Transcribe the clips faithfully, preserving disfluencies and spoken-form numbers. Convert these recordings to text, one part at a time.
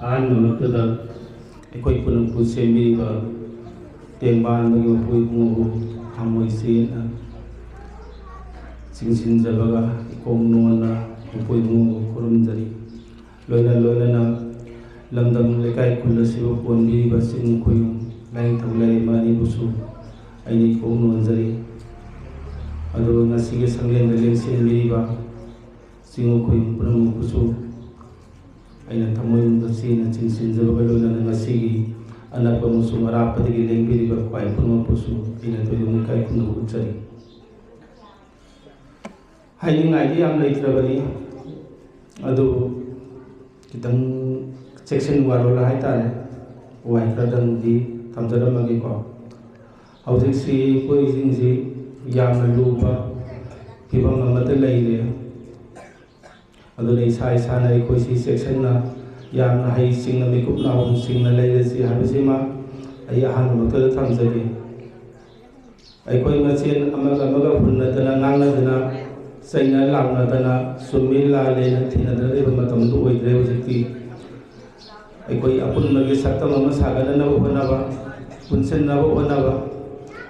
ꯑꯍꯥꯟꯕꯃꯛꯇꯗ ꯑꯩꯈꯣꯏ ꯄꯨꯝꯅꯃꯛꯄꯨ ꯁꯦꯝꯕꯤꯔꯤꯕ ꯇꯦꯡꯕꯥꯟꯕꯒꯤ ꯃꯄꯨ ꯏꯕꯨꯡꯉꯣꯕꯨ ꯊꯃꯣꯏ ꯁꯦꯡꯅ ꯆꯤꯡꯁꯤꯟꯖꯕꯒ ꯏꯀꯣꯛ ꯅꯣꯟꯅ ꯃꯄꯨ ꯏꯕꯨꯡꯉꯣꯕꯨ ꯈꯨꯔꯨꯝꯖꯔꯤ꯫ ꯂꯣꯏꯅ ꯂꯣꯏꯅꯅ ꯂꯝꯗꯝ ꯂꯩꯀꯥꯏ ꯈꯨꯜ ꯑꯁꯤꯕꯨ ꯀꯣꯟꯕꯤꯔꯤꯕ ꯆꯤꯡ ꯈꯣꯌꯨꯝ ꯂꯥꯏꯅꯤꯡꯊꯧ ꯂꯥꯏꯔꯦꯝꯕ ꯑꯅꯤꯕꯨꯁꯨ ꯑꯩꯅ ꯏꯀꯣꯛ ꯅꯣꯟꯖꯔꯤ꯫ ꯑꯗꯨꯒ ꯉꯁꯤꯒꯤ ꯁꯪꯂꯦꯟꯗ ꯂꯦꯡꯁꯤꯟꯕꯤꯔꯤꯕ ꯆꯤꯡꯉꯨ ꯈꯣꯌꯨꯝ ꯄꯨꯝꯅꯃꯛꯄꯨꯁꯨ ꯑꯩꯅ ꯊꯃꯣꯏꯅꯨꯡꯗ ꯆꯦꯟꯅ ꯆꯤꯡꯁꯤꯟꯖꯕꯒ ꯂꯣꯏꯅꯅ ꯉꯁꯤꯒꯤ ꯑꯅꯛꯄ ꯑꯃꯁꯨꯡ ꯑꯔꯥꯞꯄꯗꯒꯤ ꯂꯦꯡꯕꯤꯔꯤꯕ ꯈ꯭ꯋꯥꯏ ꯄꯨꯝꯅꯃꯛꯄꯨꯁꯨ ꯑꯩꯅ ꯊꯣꯏꯗꯣꯛꯅ ꯏꯀꯥꯏ ꯈꯨꯝꯅꯕ ꯎꯠꯆꯔꯤ꯫ ꯍꯥꯏꯅꯤꯡꯉꯥꯏꯗꯤ ꯌꯥꯝ ꯂꯩꯇ꯭ꯔꯕꯅꯤ, ꯑꯗꯨꯕꯨ ꯈꯤꯇꯪ ꯆꯦꯛꯁꯤꯟ ꯋꯥꯔꯣꯜ ꯍꯥꯏꯇꯥꯔꯦ, ꯋꯥꯍꯩ ꯈꯔꯗꯪꯗꯤ ꯊꯝꯖꯔꯝꯃꯒꯦꯀꯣ꯫ ꯍꯧꯖꯤꯛꯁꯤ ꯑꯩꯈꯣꯏꯁꯤꯡꯁꯤ ꯌꯥꯝꯅ ꯂꯨꯕ ꯐꯤꯕꯝ ꯑꯃꯗ ꯂꯩꯔꯦ꯫ ꯑꯗꯨꯅ ꯏꯁꯥ ꯏꯁꯥꯅ ꯑꯩꯈꯣꯏꯁꯤ ꯆꯦꯛꯁꯤꯟꯅ ꯌꯥꯝꯅ ꯍꯩꯁꯤꯡꯅ ꯃꯤꯀꯨꯞ ꯅꯥꯍꯣꯝꯁꯤꯡꯅ ꯂꯩꯔꯁꯤ ꯍꯥꯏꯕꯁꯤꯃ ꯑꯩ ꯑꯍꯥꯟꯕꯃꯛꯇꯗ ꯊꯝꯖꯒꯦ꯫ ꯑꯩꯈꯣꯏ ꯃꯁꯦꯟ ꯑꯃꯒ ꯑꯃꯒ ꯍꯨꯟꯅꯗꯅ ꯉꯥꯡꯅꯗꯅ ꯆꯩꯅ ꯂꯥꯎꯅꯗꯅ ꯆꯨꯝꯃꯤ ꯂꯥꯜꯂꯦꯅ ꯊꯤꯅꯗꯅ ꯂꯩꯕ ꯃꯇꯝꯗꯨ ꯑꯣꯏꯗ꯭ꯔꯦ ꯍꯧꯖꯤꯛꯇꯤ꯫ ꯑꯩꯈꯣꯏ ꯑꯄꯨꯟꯕꯒꯤ ꯁꯛꯇꯝ ꯑꯃ ꯁꯥꯒꯠꯅꯅꯕ ꯍꯣꯠꯅꯕ, ꯄꯨꯟꯁꯤꯟꯅꯕ ꯍꯣꯠꯅꯕ,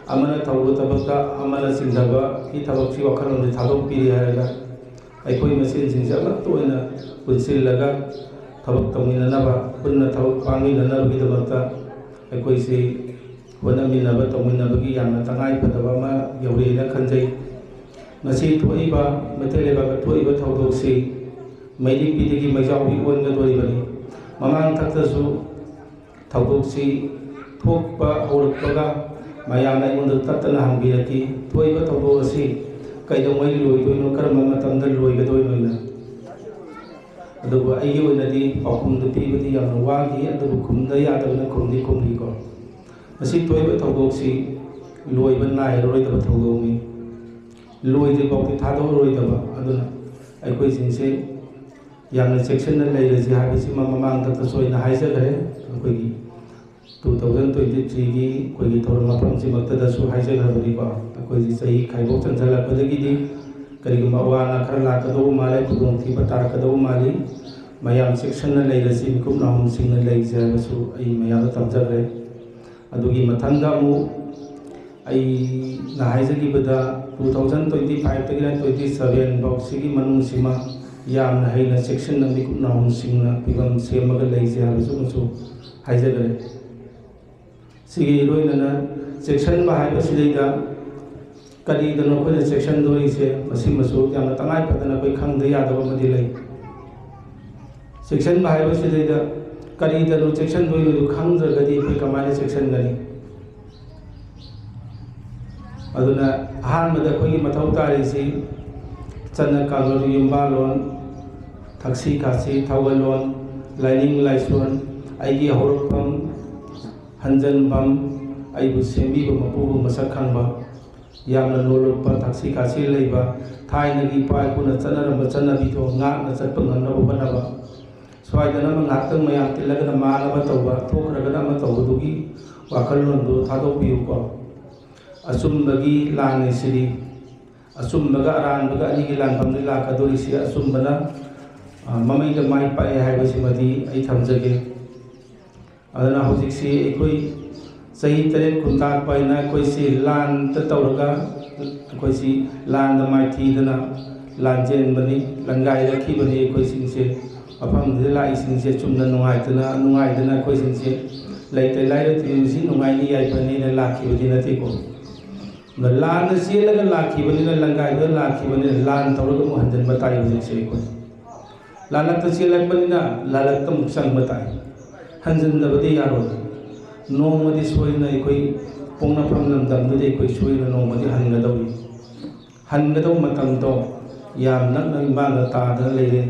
ꯑꯃꯅ ꯇꯧꯕ ꯊꯕꯛꯇ ꯑꯃꯅ ꯆꯤꯡꯊꯕꯒꯤ ꯊꯕꯛꯁꯤ ꯋꯥꯈꯜꯂꯣꯟꯁꯤ ꯊꯥꯗꯣꯛꯄꯤꯔꯦ ꯍꯥꯏꯔꯒ ꯑꯩꯈꯣꯏ ꯃꯁꯦꯟꯁꯤꯡꯁꯦ ꯑꯃꯠꯇ ꯑꯣꯏꯅ ꯄꯨꯟꯁꯤꯜꯂꯒ ꯊꯕꯛ ꯇꯧꯃꯤꯟꯅꯅꯕ, ꯄꯨꯟꯅ ꯊꯕꯛ ꯄꯥꯡꯃꯤꯟꯅꯅꯕꯒꯤꯗꯃꯛꯇ ꯑꯩꯈꯣꯏꯁꯤ ꯍꯣꯠꯅꯃꯤꯟꯅꯕ ꯇꯧꯃꯤꯟꯅꯕꯒꯤ ꯌꯥꯝꯅ ꯇꯉꯥꯏ ꯐꯗꯕ ꯑꯃ ꯌꯧꯔꯛꯑꯦꯅ ꯈꯟꯖꯩ꯫ ꯉꯁꯤ ꯊꯣꯛꯏꯕ ꯃꯩꯇꯩ ꯂꯩꯕꯥꯛꯇ ꯊꯣꯛꯏꯕ ꯊꯧꯗꯣꯛꯁꯤ ꯃꯩꯔꯤꯛꯄꯤꯗꯒꯤ ꯃꯩꯖꯥꯎꯕꯤ ꯑꯣꯟꯒꯗꯧꯔꯤꯕꯅꯤ꯫ ꯃꯃꯥꯡ ꯊꯛꯇꯁꯨ ꯊꯧꯗꯣꯛꯁꯤ ꯊꯣꯛꯄ ꯍꯧꯔꯛꯄꯒ ꯃꯌꯥꯝꯅ ꯑꯩꯉꯣꯟꯗ ꯇꯠꯇꯅ ꯍꯪꯕꯤꯔꯛꯈꯤ, "ꯊꯣꯛꯏꯕ ꯊꯧꯗꯣꯛ ꯑꯁꯤ ꯀꯩꯗꯧꯉꯩ ꯂꯣꯏꯗꯣꯏꯅꯣ, ꯀꯔꯝꯕ ꯃꯇꯝꯗ ꯂꯣꯏꯒꯗꯣꯏꯅꯣꯅ?" ꯑꯗꯨꯕꯨ ꯑꯩꯒꯤ ꯑꯣꯏꯅꯗꯤ ꯄꯥꯎꯈꯨꯝꯗꯨ ꯄꯤꯕꯗꯤ ꯌꯥꯝꯅ ꯋꯥꯈꯤ, ꯑꯗꯨꯕꯨ ꯈꯨꯝꯗ ꯌꯥꯗꯕꯅ ꯈꯨꯝꯗꯤ ꯈꯨꯝꯈꯤꯀꯣ꯫ ꯃꯁꯤ ꯊꯣꯛꯏꯕ ꯊꯧꯗꯣꯛꯁꯤ ꯂꯣꯏꯕ ꯅꯥꯏꯔꯔꯣꯏꯗꯕ ꯊꯧꯗꯣꯛꯅꯤ꯫ ꯂꯣꯏꯗ꯭ꯔꯤꯐꯥꯎꯗꯤ ꯊꯥꯗꯣꯛꯑꯔꯣꯏꯗꯕ꯫ ꯑꯗꯨꯅ ꯑꯩꯈꯣꯏꯁꯤꯡꯁꯦ ꯌꯥꯝꯅ ꯆꯦꯛꯁꯤꯟꯅ ꯂꯩꯔꯁꯤ ꯍꯥꯏꯕꯁꯤꯃ ꯃꯃꯥꯡꯗꯁꯨ ꯑꯩꯅ ꯍꯥꯏꯖꯈ꯭ꯔꯦ꯫ ꯑꯩꯈꯣꯏꯒꯤ ꯇꯨ ꯊꯥꯎꯖꯟ ꯇ꯭ꯋꯦꯟꯇꯤ ꯊ꯭ꯔꯤꯒꯤ ꯑꯩꯈꯣꯏꯒꯤ ꯊꯧꯔꯝ ꯃꯐꯝꯁꯤꯃꯛꯇꯗꯁꯨ ꯍꯥꯏꯖꯈ꯭ꯔꯕꯅꯤꯀꯣ꯫ ꯑꯩꯈꯣꯏꯁꯤ ꯆꯍꯤ ꯈꯥꯏꯗꯣꯛ ꯆꯟꯁꯤꯜꯂꯛꯄꯗꯒꯤꯗꯤ ꯀꯔꯤꯒꯨꯝꯕ ꯑꯋꯥ ꯑꯅꯥ ꯈꯔ ꯂꯥꯛꯀꯗꯧꯕ ꯃꯥꯜꯂꯦ, ꯈꯨꯗꯣꯡꯊꯤꯕ ꯇꯥꯔꯛꯀꯗꯧꯕ ꯃꯥꯜꯂꯤ꯫ ꯃꯌꯥꯝ ꯆꯦꯛꯁꯤꯟꯅ ꯂꯩꯔꯁꯤ, ꯃꯤꯀꯨꯞ ꯅꯥꯍꯨꯝꯁꯤꯡꯅ ꯂꯩꯁꯦ ꯍꯥꯏꯕꯁꯨ ꯑꯩ ꯃꯌꯥꯝꯗ ꯇꯝꯖꯈ꯭ꯔꯦ꯫ ꯑꯗꯨꯒꯤ ꯃꯊꯪꯗ ꯑꯃꯨꯛ ꯑꯩꯅ ꯍꯥꯏꯖꯈꯤꯕꯗ, two thousand twenty five ꯇꯒꯤꯅ twenty seven ꯐꯥꯎ ꯁꯤꯒꯤ ꯃꯅꯨꯡꯁꯤꯃ ꯌꯥꯝꯅ ꯍꯩꯅ ꯆꯦꯛꯁꯤꯟꯅ ꯃꯤꯀꯨꯞ ꯅꯥꯍꯨꯝꯁꯤꯡꯅ ꯐꯤꯕꯝ ꯁꯦꯝꯃꯒ ꯂꯩꯁꯦ ꯍꯥꯏꯕꯁꯨ ꯑꯃꯁꯨ ꯍꯥꯏꯖꯈ꯭ꯔꯦ꯫ ꯁꯤꯒꯤ ꯏꯔꯣꯏꯅꯅ ꯆꯦꯛꯁꯤꯟꯕ ꯍꯥꯏꯕꯁꯤꯗꯩꯗ ꯀꯔꯤꯗꯅꯣ ꯑꯩꯈꯣꯏꯅ ꯆꯦꯛꯁꯤꯟꯗꯣꯔꯤꯁꯦ, ꯃꯁꯤꯃꯁꯨ ꯌꯥꯝꯅ ꯇꯉꯥꯏ ꯐꯗꯅ ꯑꯩꯈꯣꯏ ꯈꯪꯗ ꯌꯥꯗꯕ ꯑꯃꯗꯤ ꯂꯩ꯫ ꯆꯦꯛꯁꯤꯟꯕ ꯍꯥꯏꯕꯁꯤꯗꯩꯗ ꯀꯔꯤꯗꯅꯣ ꯆꯦꯛꯁꯤꯟꯗꯣꯏꯅꯣꯗꯨ ꯈꯪꯗ꯭ꯔꯒꯗꯤ ꯑꯩꯈꯣꯏ ꯀꯃꯥꯏꯅ ꯆꯦꯛꯁꯤꯟꯒꯅꯤ? ꯑꯗꯨꯅ ꯑꯍꯥꯟꯕꯗ ꯑꯩꯈꯣꯏꯒꯤ ꯃꯊꯧ ꯇꯥꯔꯤꯁꯤ ꯆꯠꯅ ꯀꯥꯡꯂꯣꯟ, ꯌꯨꯝꯕꯥꯜꯂꯣꯟ, ꯊꯛꯁꯤ ꯈꯥꯁꯤ, ꯊꯧꯒꯜꯂꯣꯟ, ꯂꯥꯏꯅꯤꯡ ꯂꯥꯏꯁꯣꯟ, ꯑꯩꯒꯤ ꯍꯧꯔꯛꯐꯝ, ꯍꯟꯖꯟꯐꯝ, ꯑꯩꯕꯨ ꯁꯦꯝꯕꯤꯕ ꯃꯄꯨꯕꯨ ꯃꯁꯛ ꯈꯪꯕ, ꯌꯥꯝꯅ ꯅꯣꯂꯨꯛꯄ, ꯊꯛꯁꯤ ꯈꯥꯁꯤ ꯂꯩꯕ, ꯊꯥꯏꯅꯒꯤ ꯏꯄꯥ ꯏꯄꯨꯅ ꯆꯠꯅꯔꯝꯕ ꯆꯠꯅꯕꯤꯗꯣ ꯉꯥꯛꯅ ꯆꯠꯄ ꯉꯝꯅꯕ ꯍꯣꯠꯅꯕ, ꯁ꯭ꯋꯥꯏꯗꯅ ꯑꯃ ꯉꯥꯏꯍꯥꯛꯇꯪ ꯃꯌꯥꯝ ꯇꯤꯜꯂꯒꯅ ꯃꯥꯟꯅꯕ ꯇꯧꯕ, ꯊꯣꯛꯈ꯭ꯔꯒꯅ ꯑꯃ ꯇꯧꯕꯗꯨꯒꯤ ꯋꯥꯈꯜꯂꯣꯟꯗꯨ ꯊꯥꯗꯣꯛꯄꯤꯌꯨꯀꯣ꯫ ꯑꯆꯨꯝꯕꯒꯤ ꯂꯥꯟꯅꯤ ꯁꯤꯗꯤ꯫ ꯑꯆꯨꯝꯕꯒ ꯑꯔꯥꯟꯕꯒ ꯑꯅꯤꯒꯤ ꯂꯥꯟꯐꯝꯗ ꯂꯥꯛꯀꯗꯧꯔꯤꯁꯤ ꯑꯆꯨꯝꯕꯅ, ꯑ, ꯃꯃꯩꯗ ꯃꯥꯏ ꯄꯥꯛꯑꯦ ꯍꯥꯏꯕꯁꯤꯃꯗꯤ ꯑꯩ ꯊꯝꯖꯒꯦ꯫ ꯑꯗꯨꯅ ꯍꯧꯖꯤꯛꯁꯤ ꯑꯩꯈꯣꯏ ꯆꯍꯤ ꯇꯔꯦꯠ ꯈꯨꯟꯇꯥꯛꯄ ꯍꯥꯏꯅ ꯑꯩꯈꯣꯏꯁꯤ ꯂꯥꯟꯗ ꯇꯧꯔꯒ, ꯑꯩꯈꯣꯏꯁꯤ ꯂꯥꯟꯗ ꯃꯥꯏꯊꯤꯗꯅ ꯂꯥꯟꯖꯦꯟꯕꯅꯤ, ꯂꯪꯒꯥꯏꯔꯛꯈꯤꯕꯅꯤ꯫ ꯑꯩꯈꯣꯏꯁꯤꯡꯁꯦ ꯃꯐꯝꯗꯨꯗ ꯂꯥꯛꯏꯁꯤꯡꯁꯦ ꯆꯨꯝꯅ ꯅꯨꯡꯉꯥꯏꯇꯅ, ꯅꯨꯡꯉꯥꯏꯗꯅ ꯑꯩꯈꯣꯏꯁꯤꯡꯁꯦ ꯂꯩꯇ ꯂꯥꯏꯔ ꯊꯤꯕꯁꯤ ꯅꯨꯡꯉꯥꯏꯅꯤ ꯌꯥꯏꯐꯅꯤꯅ ꯂꯥꯛꯈꯤꯕꯗꯤ ꯅꯠꯇꯦꯀꯣ꯫ ꯑꯗ ꯂꯥꯟꯗ ꯆꯦꯜꯂꯒ ꯂꯥꯛꯈꯤꯕꯅꯤꯅ, ꯂꯪꯒꯥꯏꯗꯨꯗ ꯂꯥꯛꯈꯤꯕꯅꯤꯅ ꯂꯥꯟ ꯇꯧꯔꯒ ꯑꯃꯨꯛ ꯍꯟꯖꯤꯟꯕ ꯇꯥꯏ ꯍꯧꯖꯤꯛꯁꯦ ꯑꯩꯈꯣꯏ꯫ ꯂꯥꯜꯂꯛꯇ ꯆꯦꯜꯂꯛꯄꯅꯤꯅ ꯂꯥꯜꯂꯛꯇ ꯑꯃꯨꯛ ꯆꯪꯕ ꯇꯥꯏ꯫ ꯍꯟꯖꯤꯟꯗꯕꯗꯤ ꯌꯥꯔꯣꯏ꯫ ꯅꯣꯡꯃꯗꯤ ꯁꯣꯏꯗꯅ ꯑꯩꯈꯣꯏ ꯄꯣꯛꯅꯐꯝ ꯂꯝꯗꯝꯗꯨꯗ ꯑꯩꯈꯣꯏ ꯁꯣꯏꯗꯅ ꯅꯣꯡꯃꯗꯤ ꯍꯟꯒꯗꯧꯔꯤ꯫ ꯍꯟꯒꯗꯧꯕ ꯃꯇꯝꯗꯣ ꯌꯥꯝ ꯅꯛꯅ ꯏꯃꯥꯡꯗ ꯇꯥꯗꯅ ꯂꯩꯔꯦ꯫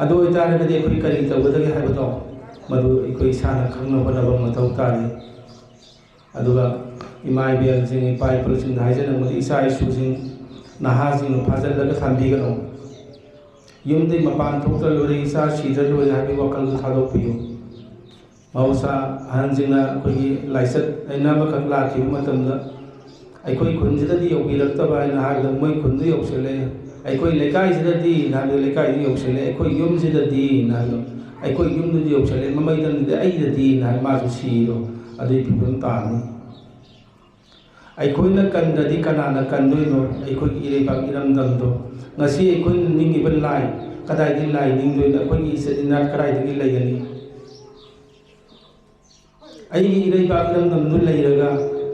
ꯑꯗꯨ ꯑꯣꯏꯇꯥꯔꯒꯗꯤ ꯑꯩꯈꯣꯏ ꯀꯔꯤ ꯇꯧꯒꯗꯒꯦ ꯍꯥꯏꯕꯗꯣ ꯃꯗꯨ ꯑꯩꯈꯣꯏ ꯏꯁꯥꯅ ꯈꯪꯅ ꯍꯣꯠꯅꯕ ꯃꯊꯧ ꯇꯥꯔꯤ꯫ ꯑꯗꯨꯒ ꯏꯃꯥ ꯏꯕꯦꯜꯁꯤꯡ, ꯏꯄꯥ ꯏꯄꯨꯁꯤꯡꯗ ꯍꯥꯏꯖꯅꯤꯡꯕꯗꯤ ꯏꯆꯥ ꯏꯁꯨꯁꯤꯡ, ꯅꯍꯥꯁꯤꯡꯅ ꯐꯥꯖꯤꯜꯂꯒ ꯊꯝꯕꯤꯒꯅꯨ꯫ ꯌꯨꯝꯗꯒꯤ ꯃꯄꯥꯟ ꯊꯣꯛꯇ꯭ꯔ ꯂꯣꯏꯔꯦ, ꯏꯆꯥ ꯁꯤꯗ꯭ꯔ ꯂꯣꯏꯔꯦ ꯍꯥꯏꯕꯒꯤ ꯋꯥꯈꯜꯗꯨ ꯊꯥꯗꯣꯛꯄꯤꯌꯨ꯫ ꯃꯍꯧꯁꯥ ꯑꯍꯟꯁꯤꯡꯅ ꯑꯩꯈꯣꯏꯒꯤ ꯂꯥꯏꯆꯠ ꯂꯥꯏꯅꯥ ꯑꯃꯈꯛ ꯂꯥꯛꯈꯤꯕ ꯃꯇꯝꯗ ꯑꯩꯈꯣꯏ ꯈꯨꯟꯁꯤꯗꯗꯤ ꯌꯧꯕꯤꯔꯛꯇꯕ ꯍꯥꯏꯅ ꯍꯥꯏꯕꯗ ꯃꯣꯏ ꯈꯨꯟꯗ ꯌꯧꯁꯤꯜꯂꯛꯑꯦ꯫ ꯑꯩꯈꯣꯏ ꯂꯩꯀꯥꯏꯁꯤꯗꯗꯤ ꯅꯍꯥꯟꯗꯣ ꯂꯩꯀꯥꯏꯗꯨ ꯌꯧꯁꯜꯂꯦ, ꯑꯩꯈꯣꯏ ꯌꯨꯝꯁꯤꯗꯗꯤ ꯅꯍꯥꯟꯗꯣ, ꯑꯩꯈꯣꯏ ꯌꯨꯝꯗꯨꯗꯤ ꯌꯧꯁꯜꯂꯦ, ꯃꯃꯩꯗꯪꯗꯨꯗꯤ ꯑꯩꯗꯗꯤ ꯅꯍꯥꯟ ꯃꯥꯁꯨ ꯁꯤꯗꯣ ꯑꯗꯨꯒꯤ ꯐꯤꯕꯝ ꯇꯥꯔꯅꯤ꯫ ꯑꯩꯈꯣꯏꯅ ꯀꯟꯗ꯭ꯔꯗꯤ ꯀꯅꯥꯅ ꯀꯟꯗꯣꯏꯅꯣ? ꯑꯩꯈꯣꯏꯒꯤ ꯏꯔꯩꯕꯥꯛ ꯏꯔꯝꯗꯝꯗꯣ ꯉꯁꯤ ꯑꯩꯈꯣꯏꯅ ꯅꯤꯡꯉꯤꯕ ꯂꯥꯏ, ꯀꯗꯥꯏꯗꯒꯤ ꯂꯥꯏ ꯅꯤꯡꯗꯣꯏꯅꯣ? ꯑꯩꯈꯣꯏꯒꯤ ꯏꯆꯤꯟ ꯏꯅꯥꯠ ꯀꯗꯥꯏꯗꯒꯤ ꯂꯩꯒꯅꯤ? ꯑꯩꯒꯤ ꯏꯔꯩꯕꯥꯛ ꯏꯔꯝꯗꯝꯗꯨ ꯂꯩꯔꯒ,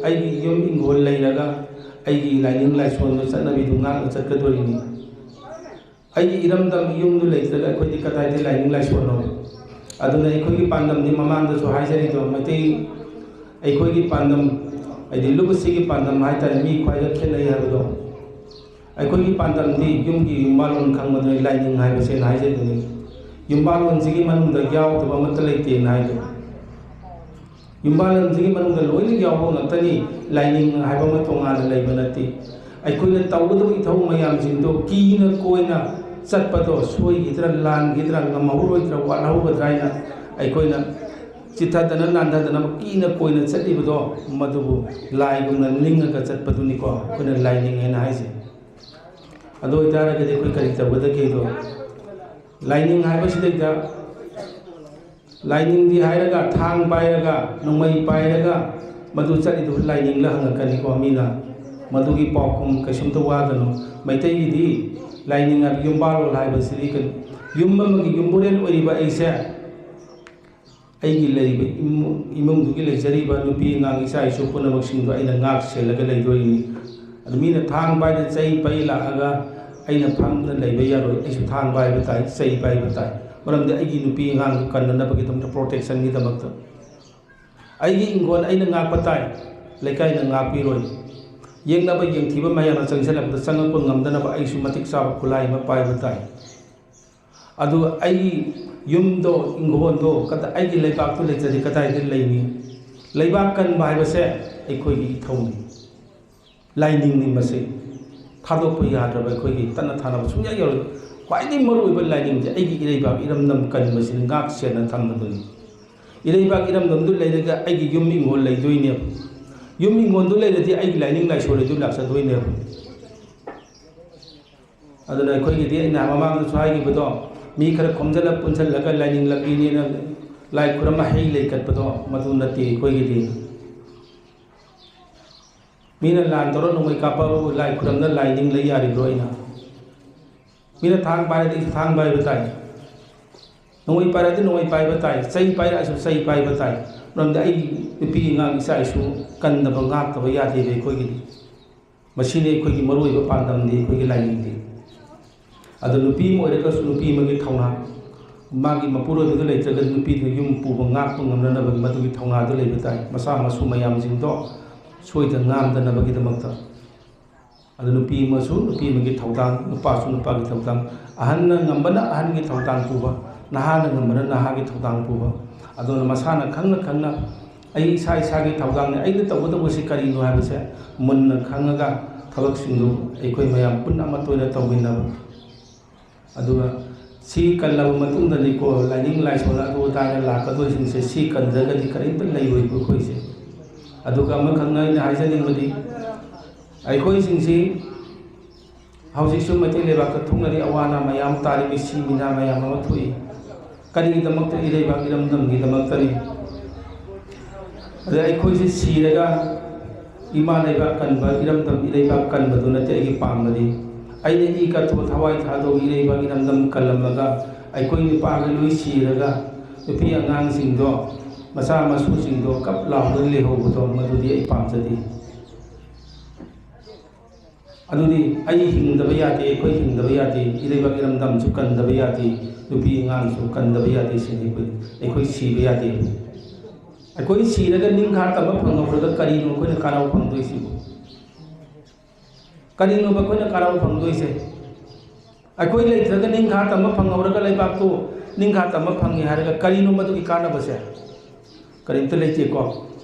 ꯑꯩꯒꯤ ꯌꯨꯝ ꯏꯪꯈꯣꯜ ꯂꯩꯔꯒ, ꯑꯩꯒꯤ ꯂꯥꯏꯅꯤꯡ ꯂꯥꯏꯁꯣꯟꯗꯣ ꯆꯠꯅꯕꯤꯗꯨ ꯉꯥꯛꯅ ꯆꯠꯀꯗꯣꯔꯤꯅꯤ꯫ ꯑꯩꯒꯤ ꯏꯔꯝꯗꯝ ꯌꯨꯝꯗꯨ ꯂꯩꯇ꯭ꯔꯒ ꯑꯩꯈꯣꯏꯗꯤ ꯀꯗꯥꯏꯗ ꯂꯥꯏꯅꯤꯡ ꯂꯥꯏꯁꯣꯟꯅꯣ? ꯑꯗꯨꯅ ꯑꯩꯈꯣꯏꯒꯤ ꯄꯥꯟꯗꯝꯗꯤ ꯃꯃꯥꯡꯗꯁꯨ ꯍꯥꯏꯖꯔꯤꯗꯣ, ꯃꯩꯇꯩ ꯑꯩꯈꯣꯏꯒꯤ ꯄꯥꯟꯗꯝ, ꯍꯥꯏꯗꯤ ꯂꯨꯞ ꯑꯁꯤꯒꯤ ꯄꯥꯟꯗꯝ ꯍꯥꯏꯇꯥꯔꯦ, ꯃꯤ ꯈ꯭ꯋꯥꯏꯗ ꯈꯦꯠꯅꯩ ꯍꯥꯏꯕꯗꯣ꯫ ꯑꯩꯈꯣꯏꯒꯤ ꯄꯥꯟꯗꯝꯗꯤ ꯌꯨꯝꯒꯤ ꯌꯨꯝꯕꯥꯜꯂꯣꯟ ꯈꯪꯕꯗꯨꯅꯤ ꯂꯥꯏꯅꯤꯡ ꯍꯥꯏꯕꯁꯦꯅ ꯍꯥꯏꯖꯩꯗꯨꯅꯤ꯫ ꯌꯨꯝꯕꯥꯜꯂꯣꯟꯁꯤꯒꯤ ꯃꯅꯨꯡꯗ ꯌꯥꯎꯗꯕ ꯑꯃꯠꯇ ꯂꯩꯇꯦꯅ ꯍꯥꯏꯗꯣ꯫ ꯌꯨꯝꯕꯥꯜꯂꯣꯟꯁꯤꯒꯤ ꯃꯅꯨꯡꯗ ꯂꯣꯏꯅ ꯌꯥꯎꯕ ꯉꯥꯛꯇꯅꯤ, ꯂꯥꯏꯅꯤꯡ ꯍꯥꯏꯕ ꯑꯃ ꯇꯣꯉꯥꯟꯅ ꯂꯩꯕ ꯅꯠꯇꯦ꯫ ꯑꯩꯈꯣꯏꯅ ꯇꯧꯒꯗꯕ ꯏꯊꯧ ꯃꯌꯥꯝꯁꯤꯡꯗꯣ ꯀꯤꯅ ꯀꯣꯏꯅ ꯆꯠꯄꯗꯣ ꯁꯣꯏꯈꯤꯗ꯭ꯔꯥ, ꯂꯥꯟꯈꯤꯗ꯭ꯔꯥ, ꯉꯝꯍꯧꯔꯣꯏꯗ꯭ꯔꯥ, ꯋꯥꯠꯍꯧꯒꯗ꯭ꯔꯥ ꯍꯥꯏꯅ ꯑꯩꯈꯣꯏꯅ ꯆꯤꯊꯗꯅ ꯅꯥꯟꯊꯗꯅ ꯀꯤꯅ ꯀꯣꯏꯅ ꯆꯠꯂꯤꯕꯗꯣ, ꯃꯗꯨꯕꯨ ꯂꯥꯏꯒꯨꯝꯅ ꯅꯤꯡꯉꯒ ꯆꯠꯄꯗꯨꯅꯤꯀꯣ ꯑꯩꯈꯣꯏꯅ ꯂꯥꯏꯅꯤꯡ ꯍꯥꯏꯅ ꯍꯥꯏꯁꯦ꯫ ꯑꯗꯨ ꯑꯣꯏꯇꯥꯔꯒꯗꯤ ꯑꯩꯈꯣꯏ ꯀꯔꯤ ꯇꯧꯒꯗꯒꯦꯗꯣ, ꯂꯥꯏꯅꯤꯡ ꯍꯥꯏꯕꯁꯤꯗꯩꯗ ꯂꯥꯏꯅꯤꯡꯗꯤ ꯍꯥꯏꯔꯒ ꯊꯥꯡ ꯄꯥꯏꯔꯒ, ꯅꯣꯡꯃꯩ ꯄꯥꯏꯔꯒ ꯃꯗꯨ ꯆꯠꯂꯤꯗꯨꯕꯨ ꯂꯥꯏꯅꯤꯡꯂ ꯍꯪꯉꯛꯀꯅꯤꯀꯣ ꯃꯤꯅ꯫ ꯃꯗꯨꯒꯤ ꯄꯥꯎꯈꯨꯝ ꯀꯩꯁꯨꯝꯇ ꯋꯥꯒꯅꯨ꯫ ꯃꯩꯇꯩꯒꯤꯗꯤ ꯂꯥꯏꯅꯤꯡ ꯍꯥꯏꯕ ꯌꯨꯝꯕꯥꯜꯂꯣꯟ ꯍꯥꯏꯕꯁꯤꯗꯤ ꯀꯩꯅꯣ? ꯌꯨꯝ ꯑꯃꯒꯤ ꯌꯨꯝꯕꯨꯔꯦꯟ ꯑꯣꯏꯔꯤꯕ ꯑꯩꯁꯦ, ꯑꯩꯒꯤ ꯂꯩꯔꯤꯕ ꯏꯃꯨꯡ, ꯏꯃꯨꯡꯗꯨꯒꯤ ꯂꯩꯖꯔꯤꯕ ꯅꯨꯄꯤ ꯑꯉꯥꯡ ꯏꯆꯥ ꯏꯁꯨ ꯄꯨꯝꯅꯃꯛꯁꯤꯡꯗꯣ ꯑꯩꯅ ꯉꯥꯛ ꯁꯦꯜꯂꯒ ꯂꯩꯗꯣꯔꯤꯅꯤ꯫ ꯑꯗꯨ ꯃꯤꯅ ꯊꯥꯡ ꯄꯥꯏꯗ ꯆꯩ ꯄꯩ ꯂꯥꯛꯑꯒ ꯑꯩꯅ ꯐꯝꯗꯅ ꯂꯩꯕ ꯌꯥꯔꯣꯏ꯫ ꯑꯩꯁꯨ ꯊꯥꯡ ꯄꯥꯏꯕ ꯇꯥꯏ, ꯆꯩ ꯄꯥꯏꯕ ꯇꯥꯏ꯫ ꯃꯔꯝꯗꯤ ꯑꯩꯒꯤ ꯅꯨꯄꯤ ꯑꯉꯥꯡꯗꯨ ꯀꯟꯅꯅꯕꯒꯤꯗꯃꯛꯇ, ꯄ꯭ꯔꯣꯇꯦꯛꯁꯟꯒꯤꯗꯃꯛꯇ꯫ ꯑꯩꯒꯤ ꯏꯪꯈꯣꯜ ꯑꯩꯅ ꯉꯥꯛꯄ ꯇꯥꯏ, ꯂꯩꯀꯥꯏꯅ ꯉꯥꯛꯄꯤꯔꯣꯏ꯫ ꯌꯦꯛꯅꯕ ꯌꯦꯡꯊꯤꯕ ꯃꯌꯥꯝꯅ ꯆꯪꯁꯤꯜꯂꯛꯄꯗ ꯆꯪꯉꯛꯄ ꯉꯝꯗꯅꯕ ꯑꯩꯁꯨ ꯃꯇꯤꯛ ꯆꯥꯕ ꯈꯨꯠꯂꯥꯏ ꯑꯃ ꯄꯥꯏꯕ ꯇꯥꯏ꯫ ꯑꯗꯨ ꯑꯩꯒꯤ ꯌꯨꯝꯗꯣ, ꯏꯪꯈꯣꯜꯗꯣ, ꯀꯗꯥ-, ꯑꯩꯒꯤ ꯂꯩꯕꯥꯛꯇꯣ ꯂꯩꯇ꯭ꯔꯗꯤ ꯀꯗꯥꯏꯗ ꯂꯩꯅꯤ? ꯂꯩꯕꯥꯛ ꯀꯟꯕ ꯍꯥꯏꯕꯁꯦ ꯑꯩꯈꯣꯏꯒꯤ ꯏꯊꯧꯅꯤ, ꯂꯥꯏꯅꯤꯡꯅꯤ꯫ ꯃꯁꯤ ꯊꯥꯗꯣꯛꯄ ꯌꯥꯗ꯭ꯔꯕ, ꯑꯩꯈꯣꯏꯒꯤ ꯇꯠꯅ ꯊꯥꯅꯕ ꯁꯨꯡꯌꯥ ꯌꯥꯔꯣꯏ꯫ ꯈ꯭ꯋꯥꯏꯗꯒꯤ ꯃꯔꯨꯑꯣꯏꯕ ꯂꯥꯏꯅꯤꯡꯁꯦ ꯑꯩꯒꯤ ꯏꯔꯩꯕꯥꯛ ꯏꯔꯝꯗꯝ ꯀꯟꯕꯁꯤꯅ ꯉꯥꯛ ꯁꯦꯟꯅ ꯊꯝꯕꯗꯨꯅꯤ꯫ ꯏꯔꯩꯕꯥꯛ ꯏꯔꯝꯗꯝꯗꯨ ꯂꯩꯔꯒ ꯑꯩꯒꯤ ꯌꯨꯝ ꯏꯪꯈꯣꯜ ꯂꯩꯗꯣꯏꯅꯦꯕ꯫ ꯌꯨꯝ ꯏꯪꯈꯣꯜꯗꯨ ꯂꯩꯔꯗꯤ ꯑꯩꯒꯤ ꯂꯥꯏꯅꯤꯡ ꯂꯥꯏꯁꯣꯜ ꯂꯩꯗꯨ ꯂꯥꯛꯆꯗꯣꯏꯅꯦꯕ꯫ ꯑꯗꯨꯅ ꯑꯩꯈꯣꯏꯒꯤꯗꯤ ꯑꯩꯅ ꯃꯃꯥꯡꯗꯁꯨ ꯍꯥꯏꯈꯤꯕꯗꯣ, ꯃꯤ ꯈꯔ ꯈꯣꯝꯖꯤꯜꯂ ꯄꯨꯟꯁꯤꯜꯂꯒ ꯂꯥꯏꯅꯤꯡ ꯂꯝꯕꯤꯅꯦꯅ ꯂꯥꯏ ꯈꯨꯔꯝꯕ ꯍꯩ ꯂꯩ ꯀꯠꯄꯗꯣ, ꯃꯗꯨ ꯅꯠꯇꯦ ꯑꯩꯈꯣꯏꯒꯤꯗꯤ꯫ ꯃꯤꯅ ꯂꯥꯟ ꯇꯧꯔ ꯅꯣꯡꯃꯩ ꯀꯥꯞꯄꯕꯨ ꯂꯥꯏ ꯈꯨꯔꯝꯗ ꯂꯥꯏ ꯅꯤꯡ ꯂꯩ ꯌꯥꯔꯤꯕ꯭ꯔꯣ? ꯑꯩꯅ, ꯃꯤꯅ ꯊꯥꯡ ꯄꯥꯏꯔꯗꯤ ꯑꯩꯁꯨ ꯊꯥꯡ ꯄꯥꯏꯕ ꯇꯥꯏ, ꯅꯣꯡꯃꯩ ꯄꯥꯏꯔꯗꯤ ꯅꯣꯡꯃꯩ ꯄꯥꯏꯕ ꯇꯥꯏ, ꯆꯩ ꯄꯥꯏꯔꯛꯑꯁꯨ ꯆꯩ ꯄꯥꯏꯕ ꯇꯥꯏ꯫ ꯃꯔꯝꯗꯤ ꯑꯩ ꯅꯨꯄꯤ ꯑꯉꯥꯡ ꯏꯆꯥ ꯏꯁꯨ ꯀꯟꯗꯕ ꯉꯥꯛꯇꯕ ꯌꯥꯗꯦꯕ ꯑꯩꯈꯣꯏꯒꯤꯗꯤ꯫ ꯃꯁꯤꯅꯤ ꯑꯩꯈꯣꯏꯒꯤ ꯃꯔꯨꯑꯣꯏꯕ ꯄꯥꯟꯗꯝꯗꯤ ꯑꯩꯈꯣꯏꯒꯤ ꯂꯥꯏꯅꯤꯡꯗꯤ꯫ ꯑꯗꯣ ꯅꯨꯄꯤ ꯑꯃ ꯑꯣꯏꯔꯒꯁꯨ ꯅꯨꯄꯤ ꯑꯃꯒꯤ ꯊꯧꯅꯥ, ꯃꯥꯒꯤ ꯃꯄꯨꯔꯣꯏꯕꯗꯨ ꯂꯩꯇ꯭ꯔꯒꯗꯤ ꯅꯨꯄꯤꯗꯨ ꯌꯨꯝ ꯄꯨꯕ ꯉꯥꯛꯄ ꯉꯝꯅꯅꯕꯒꯤ ꯃꯗꯨꯒꯤ ꯊꯧꯅꯥꯗꯨ ꯂꯩꯕ ꯇꯥꯏ꯫ ꯃꯆꯥ ꯃꯁꯨ ꯃꯌꯥꯝꯁꯤꯡꯗꯣ ꯁꯣꯏꯗ ꯉꯥꯝꯗꯅꯕꯒꯤꯗꯃꯛꯇ꯫ ꯑꯗꯨ ꯅꯨꯄꯤ ꯑꯃꯁꯨ ꯅꯨꯄꯤ ꯑꯃꯒꯤ ꯊꯧꯗꯥꯡ, ꯅꯨꯄꯥꯁꯨ ꯅꯨꯄꯥꯒꯤ ꯊꯧꯗꯥꯡ, ꯑꯍꯟꯅ ꯉꯝꯕꯅ ꯑꯍꯟꯒꯤ ꯊꯧꯗꯥꯡ ꯄꯨꯕ, ꯅꯍꯥꯅ ꯉꯝꯕꯅ ꯅꯍꯥꯒꯤ ꯊꯧꯗꯥꯡ ꯄꯨꯕ꯫ ꯑꯗꯨꯅ ꯃꯁꯥꯅ ꯈꯪꯅ ꯈꯪꯅ ꯑꯩ ꯏꯁꯥ ꯏꯁꯥꯒꯤ ꯊꯧꯗꯥꯡꯅꯤ, ꯑꯩꯅ ꯇꯧꯒꯗꯧꯕꯁꯤ ꯀꯔꯤꯅꯣ ꯍꯥꯏꯕꯁꯦ ꯃꯨꯟꯅ ꯈꯪꯉꯒ ꯊꯕꯛꯁꯤꯡꯗꯨ ꯑꯩꯈꯣꯏ ꯃꯌꯥꯝ ꯄꯨꯟꯅ ꯑꯃꯠꯇ ꯑꯣꯏꯅ ꯇꯧꯃꯤꯟꯅꯕ꯫ ꯑꯗꯨꯒ ꯁꯤ ꯀꯜꯂꯕ ꯃꯇꯨꯡꯗꯅꯤꯀꯣ, ꯂꯥꯏꯅꯤꯡ ꯂꯥꯏꯁꯣꯟ ꯑꯗꯨ ꯑꯗꯥꯅ ꯂꯥꯛꯀꯗꯣꯏꯁꯤꯡꯁꯦ, ꯁꯤ ꯀꯟꯗ꯭ꯔꯒꯗꯤ ꯀꯔꯤꯝꯇ ꯂꯩꯔꯣꯏꯕ ꯑꯩꯈꯣꯏꯁꯦ꯫ ꯑꯗꯨꯒ ꯑꯃꯈꯛꯅ ꯑꯩꯅ ꯍꯥꯏꯖꯅꯤꯡꯕꯗꯤ, ꯑꯩꯈꯣꯏꯁꯤꯡꯁꯤ ꯍꯧꯖꯤꯛꯁꯨ ꯃꯩꯇꯩ ꯂꯩꯕꯥꯛꯇ ꯊꯣꯛꯅꯔꯤ, ꯑꯋꯥ ꯑꯅꯥ ꯃꯌꯥꯝ ꯇꯥꯔꯤ, ꯃꯤꯁꯤ ꯃꯤꯅꯥ ꯃꯌꯥꯝ ꯑꯃ ꯊꯣꯛꯏ꯫ ꯀꯔꯤꯒꯤꯗꯃꯛꯇ ꯏꯔꯩꯕꯥꯛ ꯏꯔꯝꯗꯝꯒꯤꯗꯃꯛꯇꯅꯤ꯫ ꯑꯗ ꯑꯩꯈꯣꯏꯁꯤ ꯁꯤꯔꯒ ꯏꯃꯥ ꯂꯩꯕꯥꯛ ꯀꯟꯕ, ꯏꯔꯝꯗꯝ ꯏꯔꯩꯕꯥꯛ ꯀꯟꯕꯗꯨ ꯅꯠꯇꯦ ꯑꯩꯒꯤ ꯄꯥꯝꯕꯗꯤ꯫ ꯑꯩꯅ ꯏ ꯀꯠꯊꯣꯛ ꯊꯋꯥꯏ ꯊꯥꯗꯣꯛ ꯏꯔꯩꯕꯥꯛ ꯏꯔꯝꯗꯝ ꯀꯜꯂꯝꯃꯒ ꯑꯩꯈꯣꯏ ꯅꯨꯄꯥꯈꯩ ꯂꯣꯏ ꯁꯤꯔꯒ ꯅꯨꯄꯤ ꯑꯉꯥꯡꯁꯤꯡꯗꯣ, ꯃꯆꯥ ꯃꯁꯨꯁꯤꯡꯗꯣ ꯀꯞ ꯂꯥꯎꯗꯨꯅ ꯂꯩꯍꯧꯕꯗꯣ, ꯃꯗꯨꯗꯤ ꯑꯩ ꯄꯥꯝꯖꯗꯦ꯫ ꯑꯗꯨꯗꯤ ꯑꯩ ꯍꯤꯡꯗꯕ ꯌꯥꯗꯦ, ꯑꯩꯈꯣꯏ ꯍꯤꯡꯗꯕ ꯌꯥꯗꯦ, ꯏꯔꯩꯕꯥꯛ ꯏꯔꯝꯗꯝꯁꯨ ꯀꯟꯗꯕ ꯌꯥꯗꯦ, ꯅꯨꯄꯤ ꯑꯉꯥꯡꯁꯨ ꯀꯟꯗꯕ ꯌꯥꯗꯦ ꯁꯤꯅꯤ ꯑꯩꯈꯣꯏ꯫ ꯑꯩꯈꯣꯏ ꯁꯤꯕ ꯌꯥꯗꯦ꯫ ꯑꯩꯈꯣꯏ ꯁꯤꯔꯒ ꯅꯤꯡꯈꯥ ꯇꯝꯕ ꯐꯪꯍꯧꯔꯒ ꯀꯔꯤꯅꯣ ꯑꯩꯈꯣꯏꯅ ꯀꯥꯟꯅꯕ ꯐꯪꯗꯣꯏꯁꯤꯕꯨ? ꯀꯔꯤꯅꯣꯕ ꯑꯩꯈꯣꯏꯅ ꯀꯥꯟꯅꯕ ꯐꯪꯗꯣꯏꯁꯦ? ꯑꯩꯈꯣꯏ ꯂꯩꯇ꯭ꯔꯒ ꯅꯤꯡꯈꯥ ꯇꯝꯕ ꯐꯪꯍꯧꯔꯒ ꯂꯩꯕꯥꯛꯇꯨ ꯅꯤꯡꯈꯥ ꯇꯝꯕ ꯐꯪꯉꯦ ꯍꯥꯏꯔꯒ ꯀꯔꯤꯅꯣ ꯃꯗꯨꯒꯤ ꯀꯥꯟꯅꯕꯁꯦ? ꯀꯔꯤꯝꯇ ꯂꯩꯇꯦꯀꯣ꯫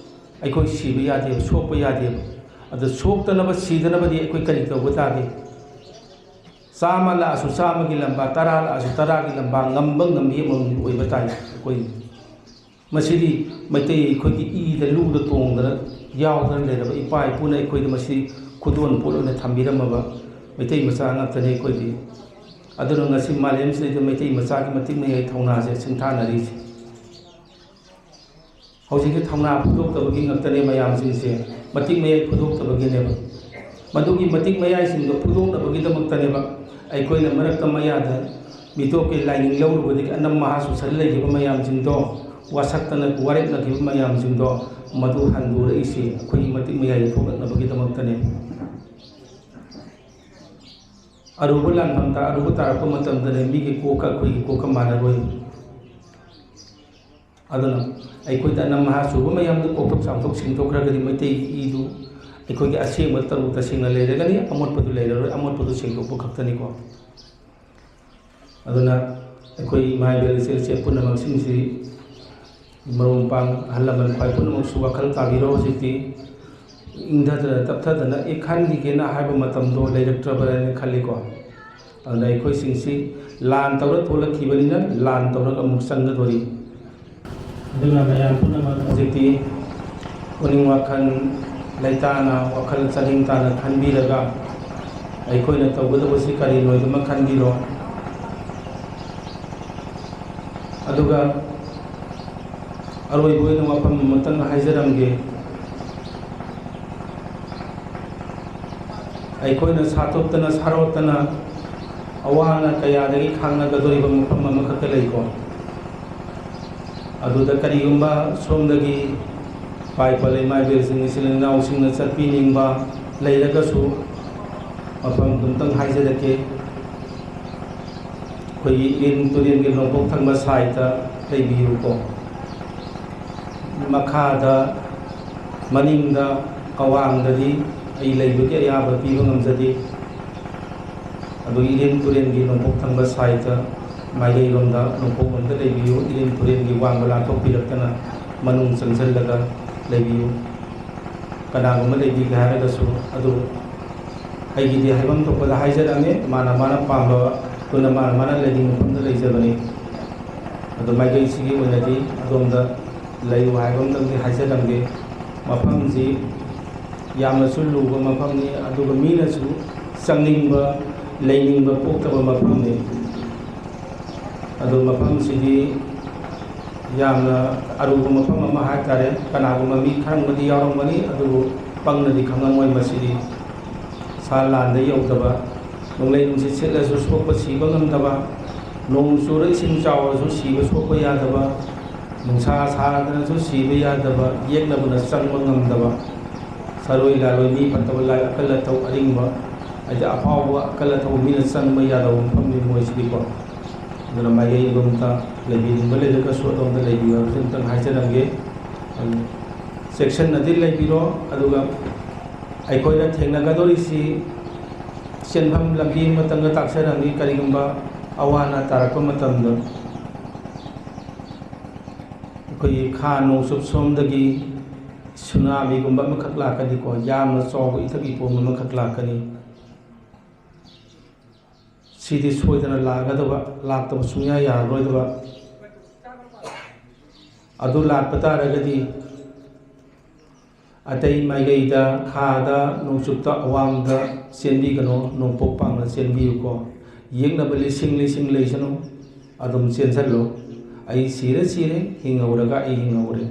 ꯑꯩꯈꯣꯏ ꯁꯤꯕ ꯌꯥꯗꯦꯕ, ꯁꯣꯛꯄ ꯌꯥꯗꯦꯕ꯫ ꯑꯗꯨ ꯁꯣꯛꯇꯅꯕ, ꯁꯤꯗꯅꯕꯗꯤ ꯑꯩꯈꯣꯏ ꯀꯔꯤ ꯇꯧꯕ ꯇꯥꯒꯦ? ꯆꯥꯝꯃ ꯂꯥꯛꯑꯁꯨ ꯆꯥꯝꯃꯒꯤ ꯂꯝꯕꯥ, ꯇꯔꯥ ꯂꯥꯛꯑꯁꯨ ꯇꯔꯥꯒꯤ ꯂꯝꯕꯥ, ꯉꯝꯕ ꯉꯝꯕꯤ ꯑꯃꯃꯝ ꯑꯣꯏꯕ ꯇꯥꯏ ꯑꯩꯈꯣꯏ꯫ ꯃꯁꯤꯗꯤ ꯃꯩꯇꯩ ꯑꯩꯈꯣꯏꯒꯤ ꯏꯗ ꯂꯨꯗ ꯇꯣꯡꯗꯅ ꯌꯥꯎꯗꯅ ꯂꯩꯔꯕ ꯏꯄꯥ ꯏꯄꯨꯅ ꯑꯩꯈꯣꯏꯗ ꯃꯁꯤ ꯈꯨꯗꯣꯜ ꯄꯣꯠ ꯑꯣꯏꯅ ꯊꯝꯕꯤꯔꯝꯃꯕ ꯃꯩꯇꯩ ꯃꯆꯥ ꯉꯥꯛꯇꯅꯤ ꯑꯩꯈꯣꯏꯗꯤ꯫ ꯑꯗꯨꯅ ꯉꯁꯤ ꯃꯥꯂꯦꯝꯁꯤꯗꯩꯗ ꯃꯩꯇꯩ ꯃꯆꯥꯒꯤ ꯃꯇꯤꯛ ꯃꯌꯥꯏ ꯊꯧꯅꯥꯁꯦ ꯁꯤꯡꯊꯥꯅꯔꯤꯁꯦ꯫ ꯍꯧꯖꯤꯛꯇꯤ ꯊꯧꯅꯥ ꯐꯨꯗꯣꯛꯇꯕꯒꯤ ꯉꯥꯛꯇꯅꯦ ꯃꯌꯥꯝꯁꯤꯡꯁꯦ, ꯃꯇꯤꯛ ꯃꯌꯥꯏ ꯐꯨꯗꯣꯛꯇꯕꯒꯤꯅꯦꯕ꯫ ꯃꯗꯨꯒꯤ ꯃꯇꯤꯛ ꯃꯌꯥꯏꯁꯤꯡꯗꯣ ꯐꯨꯗꯣꯛꯅꯕꯒꯤꯗꯃꯛꯇꯅꯦꯕ ꯑꯩꯈꯣꯏꯅ ꯃꯔꯛꯇ ꯃꯌꯥꯗ ꯃꯤꯇꯣꯞꯀꯤ ꯂꯥꯏꯅꯤꯡ ꯂꯧꯔꯨꯕꯗꯒꯤ ꯑꯅꯝ ꯃꯍꯥ ꯆꯨꯁꯜ ꯂꯩꯈꯤꯕ ꯃꯌꯥꯝꯁꯤꯡꯗꯣ, ꯋꯥꯁꯛꯇꯅ ꯋꯥꯔꯦꯞꯅꯈꯤꯕ ꯃꯌꯥꯝꯁꯤꯡꯗꯣ, ꯃꯗꯨ ꯍꯟꯗꯣꯔꯛꯏꯁꯦ ꯑꯩꯈꯣꯏꯒꯤ ꯃꯇꯤꯛ ꯃꯌꯥꯏ ꯊꯣꯛꯂꯛꯅꯕꯒꯤꯗꯃꯛꯇꯅꯦ꯫ ꯑꯔꯨꯕ ꯂꯥꯟꯐꯝꯗ ꯑꯔꯨꯕ ꯇꯥꯔꯛꯄ ꯃꯇꯝꯗꯅꯦ ꯃꯤꯒꯤ ꯀꯣꯛꯀ ꯑꯩꯈꯣꯏꯒꯤ ꯀꯣꯛꯀ ꯃꯥꯟꯅꯔꯣꯏ꯫ ꯑꯗꯨꯅ ꯑꯩꯈꯣꯏꯗ ꯑꯅꯝ ꯃꯍꯥ ꯆꯨꯕ ꯃꯌꯥꯝꯗꯨ ꯀꯣꯛꯊꯣꯛ ꯆꯥꯝꯊꯣꯛ ꯁꯦꯡꯗꯣꯛꯈ꯭ꯔꯒꯗꯤ ꯃꯩꯇꯩꯒꯤ ꯏꯗꯨ ꯑꯩꯈꯣꯏꯒꯤ ꯑꯁꯦꯡꯕ ꯇꯔꯨ ꯇꯁꯦꯡꯅ ꯂꯩꯔꯒꯅꯤ, ꯑꯃꯣꯠꯄꯗꯨ ꯂꯩꯔꯔꯣꯏ, ꯑꯃꯣꯠꯄꯗꯨ ꯁꯦꯡꯗꯣꯛꯄ ꯈꯛꯇꯅꯤꯀꯣ꯫ ꯑꯗꯨꯅ ꯑꯩꯈꯣꯏ ꯏꯃꯥ ꯏꯕꯦꯜ ꯏꯆꯦ ꯏꯆꯦ ꯄꯨꯝꯅꯃꯛꯁꯤꯡꯁꯤ, ꯃꯔꯨꯞ ꯃꯄꯥꯡ ꯑꯍꯜ ꯂꯃꯟ ꯈ꯭ꯋꯥꯏ ꯄꯨꯝꯅꯃꯛꯁꯨ ꯋꯥꯈꯜ ꯇꯥꯕꯤꯔꯣ꯫ ꯍꯧꯖꯤꯛꯇꯤ ꯏꯪꯊꯗꯅ ꯇꯞꯊꯗꯅ ꯑꯦ ꯈꯟꯈꯤꯒꯦꯅ ꯍꯥꯏꯕ ꯃꯇꯝꯗꯣ ꯂꯩꯔꯛꯇ꯭ꯔꯕ꯭ꯔꯅ ꯈꯜꯂꯤꯀꯣ꯫ ꯑꯗꯨꯅ ꯑꯩꯈꯣꯏꯁꯤꯡꯁꯤ ꯂꯥꯟ ꯇꯧꯔ ꯊꯣꯛꯂꯛꯈꯤꯕꯅꯤꯅ ꯂꯥꯟ ꯇꯧꯔꯒ ꯑꯃꯨꯛ ꯆꯪꯒꯗꯣꯔꯤ꯫ ꯑꯗꯨꯅ ꯃꯌꯥꯝ ꯄꯨꯝꯅꯃꯛ ꯍꯧꯖꯤꯛꯇꯤ ꯄꯨꯛꯅꯤꯡ ꯋꯥꯈꯜ ꯂꯩꯇꯥꯅ, ꯋꯥꯈꯜ ꯆꯅꯤꯡ ꯇꯥꯅ ꯈꯟꯕꯤꯔꯒ ꯑꯩꯈꯣꯏꯅ ꯇꯧꯒꯗꯕꯁꯤ ꯀꯔꯤꯅꯣꯗꯨꯃ ꯈꯟꯕꯤꯔꯣ꯫ ꯑꯗꯨꯒ ꯑꯔꯣꯏꯕ ꯑꯣꯏꯅ ꯋꯥꯐꯝ ꯑꯃꯇꯪ ꯍꯥꯏꯖꯔꯝꯒꯦ꯫ ꯑꯩꯈꯣꯏꯅ ꯁꯥꯊꯣꯛꯇꯅ ꯁꯥꯔꯣꯠꯇꯅ ꯑꯋꯥ ꯑꯅꯥ ꯀꯌꯥꯗꯒꯤ ꯈꯥꯡꯅꯒꯗꯧꯔꯤꯕ ꯃꯐꯝ ꯑꯃꯈꯛꯇ ꯂꯩꯀꯣ꯫ ꯑꯗꯨꯗ ꯀꯔꯤꯒꯨꯝꯕ ꯁꯣꯝꯗꯒꯤ ꯄꯥꯏ ꯄꯂꯩ ꯃꯥꯏꯕꯦꯜꯁꯤꯡ, ꯏꯆꯤꯜ ꯏꯅꯥꯎꯁꯤꯡꯅ ꯆꯠꯄꯤꯅꯤꯡꯕ ꯂꯩꯔꯒꯁꯨ, ꯃꯐꯝꯗꯨ ꯑꯝꯇꯪ ꯍꯥꯏꯖꯔꯛꯀꯦ꯫ ꯑꯩꯈꯣꯏꯒꯤ ꯏꯔꯤꯜ ꯇꯨꯔꯦꯜꯒꯤ ꯅꯣꯡꯄꯣꯛ ꯊꯪꯕ ꯁꯥꯏꯠꯇ ꯂꯩꯕꯤꯌꯨꯀꯣ꯫ ꯃꯈꯥꯗ, ꯃꯅꯤꯡꯗ, ꯑꯋꯥꯡꯗꯗꯤ ꯑꯩ ꯂꯩꯕꯒꯤ ꯑꯌꯥꯕ ꯄꯤꯕ ꯉꯝꯖꯗꯦ꯫ ꯑꯗꯨ ꯏꯔꯤꯜ ꯇꯨꯔꯦꯜꯒꯤ ꯅꯣꯡꯄꯣꯛ ꯊꯪꯕ ꯁꯥꯏꯠꯇ, ꯃꯥꯏꯀꯩꯔꯣꯝꯗ, ꯅꯣꯡꯄꯣꯛꯂꯣꯝꯗ ꯂꯩꯕꯤꯌꯨ꯫ ꯏꯔꯤꯜ ꯇꯨꯔꯦꯜꯒꯤ ꯋꯥꯡꯃ ꯂꯥꯟꯊꯣꯛꯄꯤꯔꯛꯇꯅ ꯃꯅꯨꯡ ꯆꯪꯁꯤꯜꯂꯒ ꯂꯩꯕꯤꯌꯨ꯫ ꯀꯅꯥꯒꯨꯝꯕ ꯂꯩꯕꯤꯒꯦ ꯍꯥꯏꯔꯒꯁꯨ, ꯑꯗꯨ ꯑꯩꯒꯤꯗꯤ ꯍꯥꯏꯐꯝ ꯊꯣꯛꯄꯗ ꯍꯥꯏꯖꯔꯝꯃꯦ, ꯃꯥꯅ ꯃꯥꯅ ꯄꯥꯝꯕ ꯑꯗꯨꯅ ꯃꯥꯅ ꯃꯥꯅ ꯂꯩꯅꯤꯡꯕ ꯃꯐꯝꯗ ꯂꯩꯖꯕꯅꯤ꯫ ꯑꯗꯣ ꯃꯥꯏꯀꯩꯁꯤꯒꯤ ꯑꯣꯏꯅꯗꯤ ꯑꯗꯣꯝꯗ ꯂꯩꯌꯨ ꯍꯥꯏꯕ ꯑꯃꯇꯪꯗꯤ ꯍꯥꯏꯖꯔꯝꯒꯦ꯫ ꯃꯐꯝꯁꯤ ꯌꯥꯝꯅꯁꯨ ꯂꯨꯕ ꯃꯐꯝꯅꯤ, ꯑꯗꯨꯒ ꯃꯤꯅꯁꯨ ꯆꯪꯅꯤꯡꯕ, ꯂꯩꯅꯤꯡꯕ ꯄꯣꯛꯇꯕ ꯃꯐꯝꯅꯤ꯫ ꯑꯗꯣ ꯃꯐꯝꯁꯤꯗꯤ ꯌꯥꯝꯅ ꯑꯔꯨꯕ ꯃꯐꯝ ꯑꯃ ꯍꯥꯏꯇꯥꯔꯦ꯫ ꯀꯅꯥꯒꯨꯝꯕ ꯃꯤ ꯈꯔ ꯑꯃꯗꯤ ꯌꯥꯎꯔꯝꯒꯅꯤ, ꯑꯗꯨꯕꯨ ꯄꯪꯅꯗꯤ ꯈꯪꯉꯝꯃꯣꯏ ꯃꯁꯤꯗꯤ꯫ ꯁꯥ ꯂꯥꯟꯗ ꯌꯧꯗꯕ, ꯅꯣꯡꯂꯩ ꯅꯨꯡꯁꯤꯠ ꯁꯤꯠꯂꯁꯨ ꯁꯣꯛꯄ ꯁꯤꯕ ꯉꯝꯗꯕ, ꯅꯣꯡ ꯆꯨꯔ ꯏꯁꯤꯡ ꯆꯥꯎꯔꯁꯨ ꯁꯤꯕ ꯁꯣꯛꯄ ꯌꯥꯗꯕ, ꯅꯨꯡꯁꯥ ꯁꯥꯗꯅꯁꯨ ꯁꯤꯕ ꯌꯥꯗꯕ, ꯌꯦꯛꯅꯕꯅ ꯆꯪꯕ ꯉꯝꯗꯕ, ꯁꯥꯔꯣꯏ ꯂꯥꯔꯣꯏ, ꯃꯤ ꯐꯠꯇꯕ ꯂꯥꯏ ꯑꯀꯜ ꯑꯊꯧ ꯑꯔꯤꯡꯕ, ꯍꯥꯏꯗꯤ ꯑꯐꯥꯎꯕ ꯑꯀꯜ ꯑꯊꯧ ꯃꯤꯅ ꯆꯪꯕ ꯌꯥꯗꯕ ꯃꯐꯝꯅꯤ ꯃꯣꯏꯁꯤꯗꯤꯀꯣ꯫ ꯑꯗꯨꯅ ꯃꯥꯏꯀꯩ ꯑꯗꯣꯝꯗ ꯂꯩꯕꯤꯅꯤꯡꯕ ꯂꯩꯔꯒꯁꯨ ꯑꯗꯣꯝꯗ ꯂꯩꯕꯤꯌꯨ ꯍꯥꯏꯕꯁꯤ ꯑꯃꯇꯪ ꯍꯥꯏꯖꯔꯝꯒꯦ꯫ ꯑꯗꯨ ꯆꯦꯛꯁꯤꯟꯅꯗꯤ ꯂꯩꯕꯤꯔꯣ꯫ ꯑꯗꯨꯒ ꯑꯩꯈꯣꯏꯅ ꯊꯦꯡꯅꯒꯗꯧꯔꯤꯁꯤ ꯆꯦꯟꯐꯝ ꯂꯝꯕꯤ ꯑꯃꯇꯪꯒ ꯇꯥꯛꯆꯔꯝꯃꯤ꯫ ꯀꯔꯤꯒꯨꯝꯕ ꯑꯋꯥ ꯑꯅꯥ ꯇꯥꯔꯛꯄ ꯃꯇꯝꯗ ꯑꯩꯈꯣꯏꯒꯤ ꯈꯥ ꯅꯣꯡꯆꯨꯞ ꯁꯣꯝꯗꯒꯤ ꯁꯨꯅꯥꯃꯤꯒꯨꯝꯕ ꯑꯃꯈꯛ ꯂꯥꯛꯀꯅꯤꯀꯣ, ꯌꯥꯝꯅ ꯆꯥꯎꯕ ꯏꯊꯛ ꯏꯄꯣꯝ ꯑꯃꯈꯛ ꯂꯥꯛꯀꯅꯤ꯫ ꯁꯤꯗꯤ ꯁꯣꯏꯗꯅ ꯂꯥꯛꯀꯗꯕ, ꯂꯥꯛꯇꯕ ꯁꯨꯡꯌꯥ ꯌꯥꯔꯔꯣꯏꯗꯕ꯫ ꯑꯗꯨ ꯂꯥꯛꯄ ꯇꯥꯔꯒꯗꯤ ꯑꯇꯩ ꯃꯥꯏꯀꯩꯗ, ꯈꯥꯗ, ꯅꯣꯡꯆꯨꯞꯇ, ꯑꯋꯥꯡꯗ ꯆꯦꯟꯕꯤꯒꯅꯨ, ꯅꯣꯡꯄꯣꯛ ꯄꯥꯡꯅ ꯆꯦꯟꯕꯤꯌꯨꯀꯣ꯫ ꯌꯦꯛꯅꯕ ꯂꯤꯁꯤꯡ ꯂꯤꯁꯤꯡ ꯂꯩꯁꯅꯨ, ꯑꯗꯨꯝ ꯆꯦꯟꯁꯤꯜꯂꯨ꯫ ꯑꯩ ꯁꯤꯔ ꯁꯤꯔꯦ, ꯍꯤꯡꯍꯧꯔꯒ ꯑꯩ ꯍꯤꯡꯍꯧꯔꯦ꯫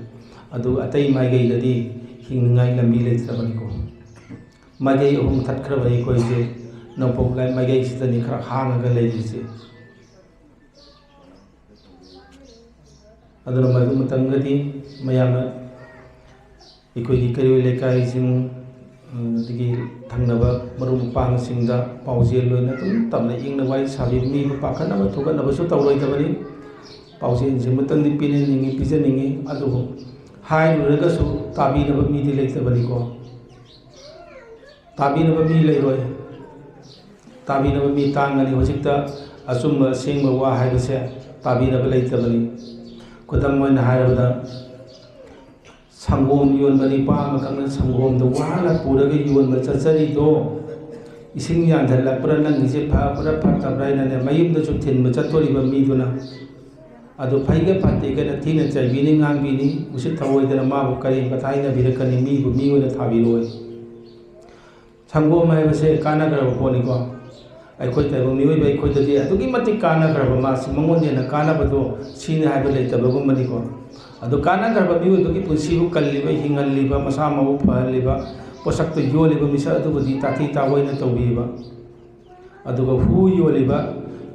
ꯑꯗꯨ ꯑꯇꯩ ꯃꯥꯏꯀꯩꯗꯗꯤ ꯍꯤꯡꯅꯤꯡꯉꯥꯏ ꯂꯝꯕꯤ ꯂꯩꯇ꯭ꯔꯕꯅꯤꯀꯣ꯫ ꯃꯥꯏꯀꯩ ꯑꯍꯨꯝ ꯊꯠꯈ꯭ꯔꯕꯅꯤ ꯑꯩꯈꯣꯏꯁꯦ꯫ ꯅꯣꯡꯄꯣꯛ ꯂꯥꯏ ꯃꯥꯏꯀꯩꯁꯤꯗꯅꯤ ꯈꯔ ꯍꯥꯡꯉꯒ ꯂꯩꯔꯤꯁꯦ꯫ ꯑꯗꯨꯅ ꯃꯗꯨꯃꯇꯪꯒꯗꯤ ꯃꯌꯥꯝꯅ ꯑꯩꯈꯣꯏꯒꯤ ꯀꯩꯔꯣꯏ ꯂꯩꯀꯥꯏꯁꯤꯡ, ꯑꯗꯒꯤ ꯊꯪꯅꯕ ꯃꯔꯨꯞ ꯃꯄꯥꯡꯁꯤꯡꯗ ꯄꯥꯎꯖꯦꯜ ꯑꯣꯏꯅ ꯑꯗꯨꯝ ꯇꯞꯅ ꯏꯪꯅ ꯋꯥꯔꯤ ꯁꯥꯕꯤꯕ, ꯃꯤꯕꯨ ꯄꯥꯈꯠꯅꯕ ꯊꯨꯒꯠꯅꯕꯁꯨ ꯇꯧꯔꯣꯏꯗꯕꯅꯤ꯫ ꯄꯥꯎꯖꯦꯜꯁꯤꯃꯇꯪꯗꯤ ꯄꯤꯅꯅꯤꯡꯉꯤ, ꯄꯤꯖꯅꯤꯡꯉꯤ꯫ ꯑꯗꯨꯕꯨ ꯍꯥꯏꯔꯨꯔꯒꯁꯨ ꯇꯥꯕꯤꯅꯕ ꯃꯤꯗꯤ ꯂꯩꯇꯕꯅꯤꯀꯣ꯫ ꯇꯥꯕꯤꯅꯕ ꯃꯤ ꯂꯩꯔꯣꯏ꯫ ꯇꯥꯕꯤꯅꯕ ꯃꯤ ꯇꯥꯡꯒꯅꯤ꯫ ꯍꯧꯖꯤꯛꯇ ꯑꯆꯨꯝꯕ ꯑꯁꯦꯡꯕ ꯋꯥ ꯍꯥꯏꯕꯁꯦ ꯇꯥꯕꯤꯅꯕ ꯂꯩꯇꯕꯅꯤ꯫ ꯈꯨꯗꯝ ꯑꯣꯏꯅ ꯍꯥꯏꯔꯕꯗ, ꯁꯪꯒꯣꯝ ꯌꯣꯟꯕ ꯅꯨꯄꯥ ꯑꯃꯈꯛꯅ ꯁꯪꯒꯣꯝꯗꯣ ꯋꯥꯅ ꯄꯨꯔꯒ ꯌꯣꯟꯕ ꯆꯠꯆꯔꯤꯗꯣ, ꯏꯁꯤꯡ ꯌꯥꯟꯁꯤꯜꯂꯛꯄ꯭ꯔꯥ, ꯅꯪꯒꯤꯁꯦ ꯐꯕ꯭ꯔꯥ ꯐꯠꯇꯕ꯭ꯔꯥ ꯍꯥꯏꯅꯅꯦ, ꯃꯌꯨꯝꯗꯁꯨ ꯊꯤꯟꯕ ꯆꯠꯇꯣꯔꯤꯕ ꯃꯤꯗꯨꯅ ꯑꯗꯨ ꯐꯩꯒ ꯐꯠꯇꯦꯒꯅ ꯊꯤꯅ ꯆꯩꯕꯤꯅꯤ, ꯉꯥꯡꯕꯤꯅꯤ, ꯎꯁꯤꯠ ꯊꯑꯣꯏꯗꯅ ꯃꯥꯕꯨ ꯀꯔꯦꯝ ꯀꯊꯥꯏꯅꯕꯤꯔꯛꯀꯅꯤ, ꯃꯤꯕꯨ ꯃꯤ ꯑꯣꯏꯅ ꯊꯥꯕꯤꯔꯣꯏ꯫ ꯁꯪꯒꯣꯝ ꯍꯥꯏꯕꯁꯦ ꯀꯥꯟꯅꯈ꯭ꯔꯕ ꯄꯣꯠꯅꯤꯀꯣ꯫ ꯑꯩꯈꯣꯏ ꯇꯥꯏꯕꯪ ꯃꯤꯑꯣꯏꯕ ꯑꯩꯈꯣꯏꯗꯗꯤ ꯑꯗꯨꯛꯀꯤ ꯃꯇꯤꯛ ꯀꯥꯟꯅꯈ꯭ꯔꯕ, ꯃꯥꯁꯤ ꯃꯉꯣꯟꯗ ꯍꯦꯟꯅ ꯀꯥꯟꯅꯕꯗꯣ ꯁꯤꯅꯤ ꯍꯥꯏꯕ ꯂꯩꯇꯕꯒꯨꯝꯕꯅꯤꯀꯣ꯫ ꯑꯗꯨ ꯀꯥꯟꯅꯈ꯭ꯔꯕ ꯃꯤꯑꯣꯏꯕꯒꯤ ꯄꯨꯟꯁꯤꯕꯨ ꯀꯜꯂꯤꯕ, ꯍꯤꯡꯍꯜꯂꯤꯕ, ꯃꯁꯥ ꯃꯎ ꯐꯍꯜꯂꯤꯕ, ꯄꯣꯠꯁꯛꯇꯨ ꯌꯣꯜꯂꯤꯕ ꯃꯤꯁꯛ ꯑꯗꯨꯕꯨꯗꯤ ꯇꯥꯊꯤ ꯇꯥꯑꯣꯏꯅ ꯇꯧꯕꯤꯕ꯫ ꯑꯗꯨꯒ ꯍꯨ ꯌꯣꯜꯂꯤꯕ,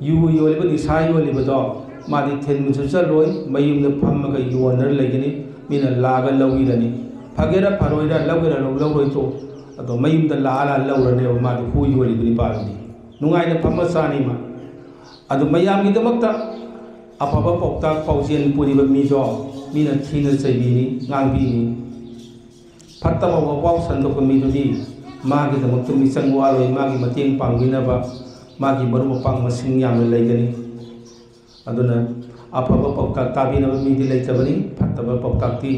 ꯌꯨ ꯌꯣꯜꯂꯤꯕ, ꯅꯤꯁꯥ ꯌꯣꯜꯂꯤꯕꯗꯣ ꯃꯥꯗꯤ ꯊꯤꯟꯕꯁꯨ ꯆꯠꯂꯣꯏ, ꯃꯌꯨꯝꯗ ꯐꯝꯃꯒ ꯌꯣꯟꯗꯅ ꯂꯩꯒꯅꯤ꯫ ꯃꯤꯅ ꯂꯥꯛꯑꯒ ꯂꯧꯕꯤꯔꯅꯤ꯫ ꯐꯒꯦꯔꯥ ꯐꯔꯣꯏꯔꯥ, ꯂꯧꯒꯦꯔꯥ ꯂꯧ-, ꯂꯧꯔꯣꯏ ꯇꯣꯛ, ꯑꯗꯣ ꯃꯌꯨꯝꯗ ꯂꯥꯛꯑ ꯂꯥꯛꯑ ꯂꯧꯔꯅꯦꯕ ꯃꯥꯗꯤ ꯍꯨ ꯌꯣꯜꯂꯤꯕ ꯅꯤꯄꯥꯗꯨꯗꯤ꯫ ꯅꯨꯡꯉꯥꯏꯅ ꯐꯝꯃ ꯆꯥꯅꯤ ꯃꯥ꯫ ꯑꯗꯨ ꯃꯌꯥꯝꯒꯤꯗꯃꯛꯇ ꯑꯐꯕ ꯄꯥꯎꯇꯥꯛ ꯄꯥꯎꯖꯦꯜ ꯄꯨꯔꯤꯕ ꯃꯤꯗꯣ ꯃꯤꯅ ꯊꯤꯅ ꯆꯩꯕꯤꯅꯤ, ꯉꯥꯡꯕꯤꯅꯤ꯫ ꯐꯠꯇꯕ ꯋꯥꯄꯥꯎ ꯁꯟꯗꯣꯛꯄ ꯃꯤꯗꯨꯗꯤ ꯃꯥꯒꯤꯗꯃꯛꯇ ꯃꯤꯆꯪ ꯋꯥꯔꯣꯏ, ꯃꯥꯒꯤ ꯃꯇꯦꯡ ꯄꯥꯡꯕꯤꯅꯕ ꯃꯥꯒꯤ ꯃꯔꯨꯞ ꯃꯄꯥꯡ ꯃꯁꯤꯡ ꯌꯥꯝꯅ ꯂꯩꯒꯅꯤ꯫ ꯑꯗꯨꯅ ꯑꯐꯕ ꯄꯥꯎꯇꯥꯛ ꯇꯥꯕꯤꯅꯕ ꯃꯤꯗꯤ ꯂꯩꯇꯕꯅꯤ, ꯐꯠꯇꯕ ꯄꯥꯎꯇꯥꯛꯇꯤ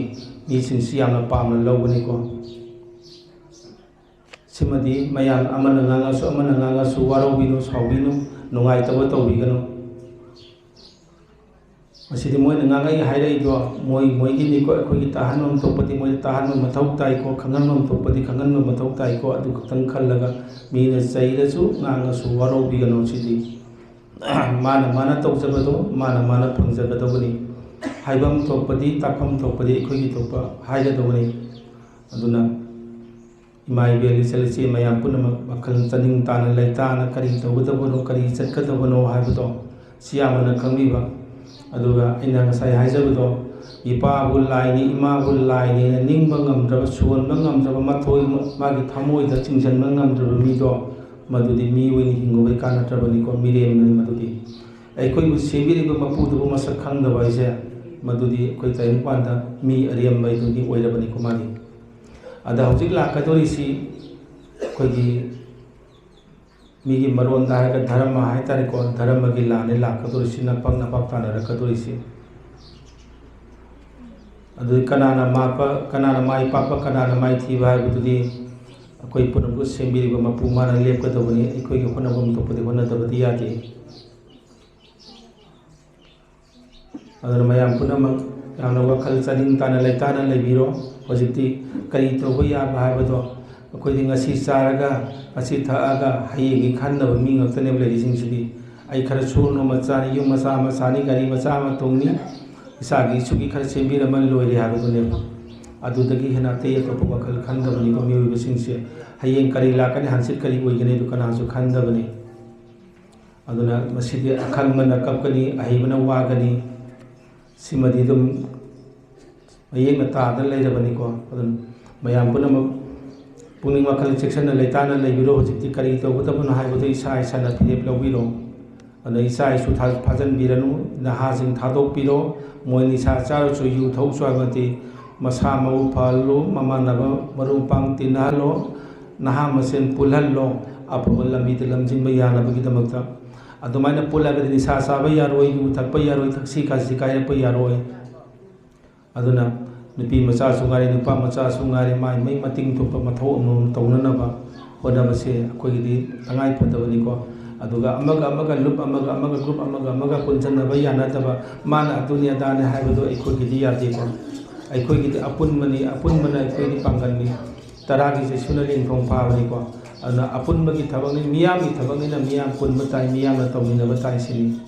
ꯃꯤꯁꯤꯡꯁꯤ ꯌꯥꯝꯅ ꯄꯥꯝꯅ ꯂꯧꯕꯅꯤꯀꯣ꯫ ꯁꯤꯃꯗꯤ ꯃꯌꯥꯝ ꯑꯃꯅ ꯉꯥꯡꯉꯁꯨ, ꯑꯃꯅ ꯉꯥꯡꯉꯁꯨ ꯋꯥꯔꯧꯕꯤꯅꯨ, ꯁꯥꯎꯕꯤꯅꯨ, ꯅꯨꯡꯉꯥꯏꯇꯕ ꯇꯧꯕꯤꯒꯅꯨ꯫ ꯃꯁꯤꯗꯤ ꯃꯣꯏꯅ ꯉꯥꯡꯉꯛꯏ ꯍꯥꯏꯔꯛꯏꯗꯣ ꯃꯣꯏ ꯃꯣꯏꯒꯤꯅꯤꯀꯣ꯫ ꯑꯩꯈꯣꯏꯒꯤ ꯇꯥꯍꯟꯐꯝ ꯊꯣꯛꯄꯗꯤ ꯃꯣꯏꯗ ꯇꯥꯍꯟꯕ ꯃꯊꯧ ꯇꯥꯏꯀꯣ, ꯈꯪꯍꯟꯐꯝ ꯊꯣꯛꯄꯗꯤ ꯈꯪꯍꯟꯕ ꯃꯊꯧ ꯇꯥꯏꯀꯣ꯫ ꯑꯗꯨ ꯈꯛꯇꯪ ꯈꯜꯂꯒ ꯃꯤꯅ ꯆꯩꯔꯁꯨ ꯉꯥꯡꯉꯁꯨ ꯋꯥꯔꯧꯕꯤꯒꯅꯨ꯫ ꯁꯤꯗꯤ ꯃꯥꯅ ꯃꯥꯅ ꯇꯧꯖꯕꯗꯣ ꯃꯥꯅ ꯃꯥꯅ ꯐꯪꯖꯒꯗꯧꯕꯅꯤ꯫ ꯍꯥꯏꯐꯝ ꯊꯣꯛꯄꯗꯤ, ꯇꯥꯛꯐꯝ ꯊꯣꯛꯄꯗꯤ ꯑꯩꯈꯣꯏꯒꯤ ꯊꯣꯛꯄ ꯍꯥꯏꯒꯗꯧꯕꯅꯤ꯫ ꯑꯗꯨꯅ ꯏꯃꯥ ꯏꯕꯦꯜ, ꯏꯆꯜ ꯏꯆꯦ ꯃꯌꯥꯝ ꯄꯨꯝꯅꯃꯛ ꯋꯥꯈꯜ ꯆꯥꯅꯤꯡ ꯇꯥꯅ ꯂꯩꯇꯥꯅ ꯀꯔꯤ ꯇꯧꯒꯗꯕꯅꯣ, ꯀꯔꯤ ꯆꯠꯀꯗꯕꯅꯣ ꯍꯥꯏꯕꯗꯣ ꯁꯤ ꯌꯥꯝꯅ ꯈꯪꯕꯤꯕ꯫ ꯑꯗꯨꯒ ꯑꯩꯅ ꯉꯁꯥꯏ ꯍꯥꯏꯖꯕꯗꯣ, ꯏꯄꯥꯕꯨ ꯂꯥꯏꯅꯤ, ꯏꯃꯥꯕꯨ ꯂꯥꯏꯅꯤꯅ ꯅꯤꯡꯕ ꯉꯝꯗ꯭ꯔꯕ, ꯁꯣꯟꯕ ꯉꯝꯗ꯭ꯔꯕ, ꯃꯊꯣꯏ-, ꯃꯥꯒꯤ ꯊꯃꯣꯏꯗ ꯆꯤꯡꯁꯤꯟꯕ ꯉꯝꯗ꯭ꯔꯕ ꯃꯤꯗꯣ, ꯃꯗꯨꯗꯤ ꯃꯤ ꯑꯣꯏꯅ ꯍꯤꯡꯉꯨꯕꯩ ꯀꯥꯟꯅꯗ꯭ꯔꯕꯅꯤꯀꯣ, ꯃꯤꯔꯦꯝꯅꯤ ꯃꯗꯨꯗꯤ꯫ ꯑꯩꯈꯣꯏꯕꯨ ꯁꯦꯝꯕꯤꯔꯤꯕ ꯃꯄꯨꯗꯨꯕꯨ ꯃꯁꯛ ꯈꯪꯗꯕ ꯍꯥꯏꯁꯦ, ꯃꯗꯨꯗꯤ ꯑꯩꯈꯣꯏ ꯇꯥꯏꯕꯪꯄꯥꯟꯗ ꯃꯤ ꯑꯔꯦꯝꯕ ꯍꯥꯏꯗꯨꯗꯤ ꯑꯣꯏꯔꯕꯅꯤꯀꯣ ꯃꯥꯗꯤ꯫ ꯑꯗ ꯍꯧꯖꯤꯛ ꯂꯥꯛꯀꯗꯧꯔꯤꯁꯤ ꯑꯩꯈꯣꯏꯒꯤ ꯃꯤꯒꯤ ꯃꯔꯣꯟꯗ ꯍꯥꯏꯔꯒ ꯙꯔꯃ ꯍꯥꯏꯇꯥꯔꯦꯀꯣ, ꯙꯔꯃꯒꯤ ꯂꯥꯟꯅꯤ ꯂꯥꯛꯀꯗꯧꯔꯤꯁꯤ, ꯅꯄꯥꯛ ꯅꯄꯥꯛ ꯇꯥꯟꯅꯔꯛꯀꯗꯧꯔꯤꯁꯤ꯫ ꯑꯗꯨ ꯀꯅꯥꯅ ꯃꯥꯄ-, ꯀꯅꯥꯅ ꯃꯥꯏ ꯄꯥꯛꯄ, ꯀꯅꯥꯅ ꯃꯥꯏ ꯊꯤꯕ ꯍꯥꯏꯕꯗꯨꯗꯤ ꯑꯩꯈꯣꯏ ꯄꯨꯝꯅꯃꯛꯄꯨ ꯁꯦꯝꯕꯤꯔꯤꯕ ꯃꯄꯨ ꯃꯥꯅ ꯂꯦꯞꯀꯗꯧꯕꯅꯤ꯫ ꯑꯩꯈꯣꯏꯒꯤ ꯍꯣꯠꯅꯐꯝ ꯊꯣꯛꯄꯗꯤ ꯍꯣꯠꯅꯗꯕꯗꯤ ꯌꯥꯗꯦ꯫ ꯑꯗꯨꯅ ꯃꯌꯥꯝ ꯄꯨꯝꯅꯃꯛ ꯌꯥꯝꯅ ꯋꯥꯈꯜ ꯆꯥꯅꯤꯡ ꯇꯥꯅ ꯂꯩꯇꯥꯅ ꯂꯩꯕꯤꯔꯣ꯫ ꯍꯧꯖꯤꯛꯇꯤ ꯀꯔꯤ ꯇꯧꯕ ꯌꯥꯕ ꯍꯥꯏꯕꯗꯣ ꯑꯩꯈꯣꯏꯗꯤ ꯉꯁꯤ ꯆꯥꯔꯒ, ꯉꯁꯤ ꯊꯛꯑꯒ, ꯍꯌꯦꯡꯒꯤ ꯈꯟꯅꯕ ꯃꯤ ꯉꯥꯛꯇꯅꯦꯕ ꯂꯩꯔꯤꯁꯤꯡꯁꯤꯗꯤ꯫ ꯑꯩ ꯈꯔ ꯁꯨꯔꯨꯅꯨ, ꯃꯆꯥꯅꯤ, ꯌꯨꯝ ꯃꯆꯥ ꯑꯃ ꯁꯥꯅꯤ, ꯒꯥꯔꯤ ꯃꯆꯥ ꯑꯃ ꯇꯣꯡꯅꯤ, ꯏꯁꯥꯒꯤ ꯏꯁꯨꯒꯤ ꯈꯔ ꯁꯦꯝꯕꯤꯔꯝꯃ ꯂꯣꯏꯔꯦ ꯍꯥꯏꯕꯗꯨꯅꯦꯕ꯫ ꯑꯗꯨꯗꯒꯤ ꯍꯦꯟꯅ ꯑꯇꯩ ꯑꯇꯣꯞꯄ ꯋꯥꯈꯜ ꯈꯟꯗꯕꯅꯤꯀꯣ ꯃꯤꯑꯣꯏꯕꯁꯤꯡꯁꯦ꯫ ꯍꯌꯦꯡ ꯀꯔꯤ ꯂꯥꯛꯀꯅꯤ, ꯍꯪꯆꯤꯠ ꯀꯔꯤ ꯑꯣꯏꯒꯅꯤ, ꯑꯗꯨ ꯀꯅꯥꯁꯨ ꯈꯟꯗꯕꯅꯤ꯫ ꯑꯗꯨꯅ ꯃꯁꯤꯗꯤ ꯑꯈꯪꯕꯅ ꯀꯞꯀꯅꯤ, ꯑꯍꯩꯕꯅ ꯋꯥꯒꯅꯤ꯫ ꯁꯤꯃꯗꯤ ꯑꯗꯨꯝ ꯃꯌꯦꯛꯅ ꯇꯥꯗꯅ ꯂꯩꯔꯕꯅꯤꯀꯣ꯫ ꯑꯗꯨꯅ ꯃꯌꯥꯝ ꯄꯨꯝꯅꯃꯛ ꯄꯨꯛꯅꯤꯡ ꯋꯥꯈꯜ ꯆꯦꯛꯁꯤꯟꯅ ꯂꯩꯇꯥꯅ ꯂꯩꯕꯤꯔꯣ꯫ ꯍꯧꯖꯤꯛꯇꯤ ꯀꯔꯤ ꯇꯧꯒꯗꯕꯅꯣ ꯍꯥꯏꯕꯗꯨ ꯏꯁꯥ ꯏꯁꯥꯅ ꯐꯤꯔꯦꯞ ꯂꯧꯕꯤꯔꯣ꯫ ꯑꯗꯨꯅ ꯏꯆꯥ ꯏꯁꯨ ꯊꯥ-, ꯐꯥꯖꯤꯟꯕꯤꯔꯅꯨ꯫ ꯅꯍꯥꯁꯤꯡ ꯊꯥꯗꯣꯛꯄꯤꯔꯣ꯫ ꯃꯣꯏ ꯅꯤꯁꯥ ꯆꯥꯔꯁꯨ, ꯌꯨ ꯊꯛꯎꯁꯨ ꯍꯥꯏꯕ ꯅꯠꯇꯦ꯫ ꯃꯁꯥ ꯃꯎ ꯐꯍꯜꯂꯨ, ꯃꯃꯥꯟꯅꯕ ꯃꯔꯨꯞ ꯃꯄꯥꯡ ꯇꯤꯟꯅꯍꯜꯂꯣ, ꯅꯍꯥ ꯃꯁꯦꯟ ꯄꯨꯜꯍꯜꯂꯣ, ꯑꯐꯕ ꯂꯝꯕꯤꯗ ꯂꯝꯖꯤꯡꯕ ꯌꯥꯅꯕꯒꯤꯗꯃꯛꯇ꯫ ꯑꯗꯨꯃꯥꯏꯅ ꯄꯨꯜꯂꯒꯗꯤ ꯅꯤꯁꯥ ꯆꯥꯕ ꯌꯥꯔꯣꯏ, ꯌꯨ ꯊꯛꯄ ꯌꯥꯔꯣꯏ, ꯊꯛꯁꯤ ꯈꯥꯁꯤ ꯀꯥꯏꯔꯛꯄ ꯌꯥꯔꯣꯏ꯫ ꯑꯗꯨꯅ ꯅꯨꯄꯤ ꯃꯆꯥꯁꯨ ꯉꯥꯏꯔꯦ, ꯅꯨꯄꯥ ꯃꯆꯥꯁꯨ ꯉꯥꯏꯔꯦ, ꯃꯥꯏ ꯃꯥꯏ ꯃꯇꯤꯡ ꯊꯣꯛꯄ ꯃꯊꯧ ꯑꯃꯃꯝ ꯇꯧꯅꯅꯕ ꯍꯣꯠꯅꯕꯁꯦ ꯑꯩꯈꯣꯏꯒꯤꯗꯤ ꯇꯉꯥꯏ ꯐꯗꯕꯅꯤꯀꯣ꯫ ꯑꯗꯨꯒ ꯑꯃꯒ ꯑꯃꯒ ꯂꯨꯞ, ꯑꯃꯒ ꯑꯃꯒ ꯒ꯭ꯔꯨꯞ, ꯑꯃꯒ ꯑꯃꯒ ꯄꯨꯟꯁꯤꯟꯅꯕ ꯌꯥꯅꯗꯕ, ꯃꯥꯅ ꯑꯗꯨꯅꯤ ꯑꯗꯥꯅꯤ ꯍꯥꯏꯕꯗꯣ ꯑꯩꯈꯣꯏꯒꯤꯗꯤ ꯌꯥꯗꯦꯀꯣ꯫ ꯑꯩꯈꯣꯏꯒꯤꯗꯤ ꯑꯄꯨꯟꯕꯅꯤ, ꯑꯄꯨꯟꯕꯅ ꯑꯩꯈꯣꯏꯒꯤ ꯄꯥꯡꯒꯜꯅꯤ꯫ ꯇꯔꯥꯒꯤ ꯆꯩꯁꯨꯅ ꯂꯦꯡꯐꯝ ꯐꯥꯕꯅꯤꯀꯣ꯫ ꯑꯗꯨꯅ ꯑꯄꯨꯟꯕꯒꯤ ꯊꯕꯛꯅꯤ, ꯃꯤꯌꯥꯝꯒꯤ ꯊꯕꯛꯅꯤꯅ ꯃꯤꯌꯥꯝ ꯄꯨꯟꯕ ꯇꯥꯏ, ꯃꯤꯌꯥꯝꯅ ꯇꯧꯃꯤꯟꯅꯕ ꯇꯥꯏ ꯁꯤꯅꯤ꯫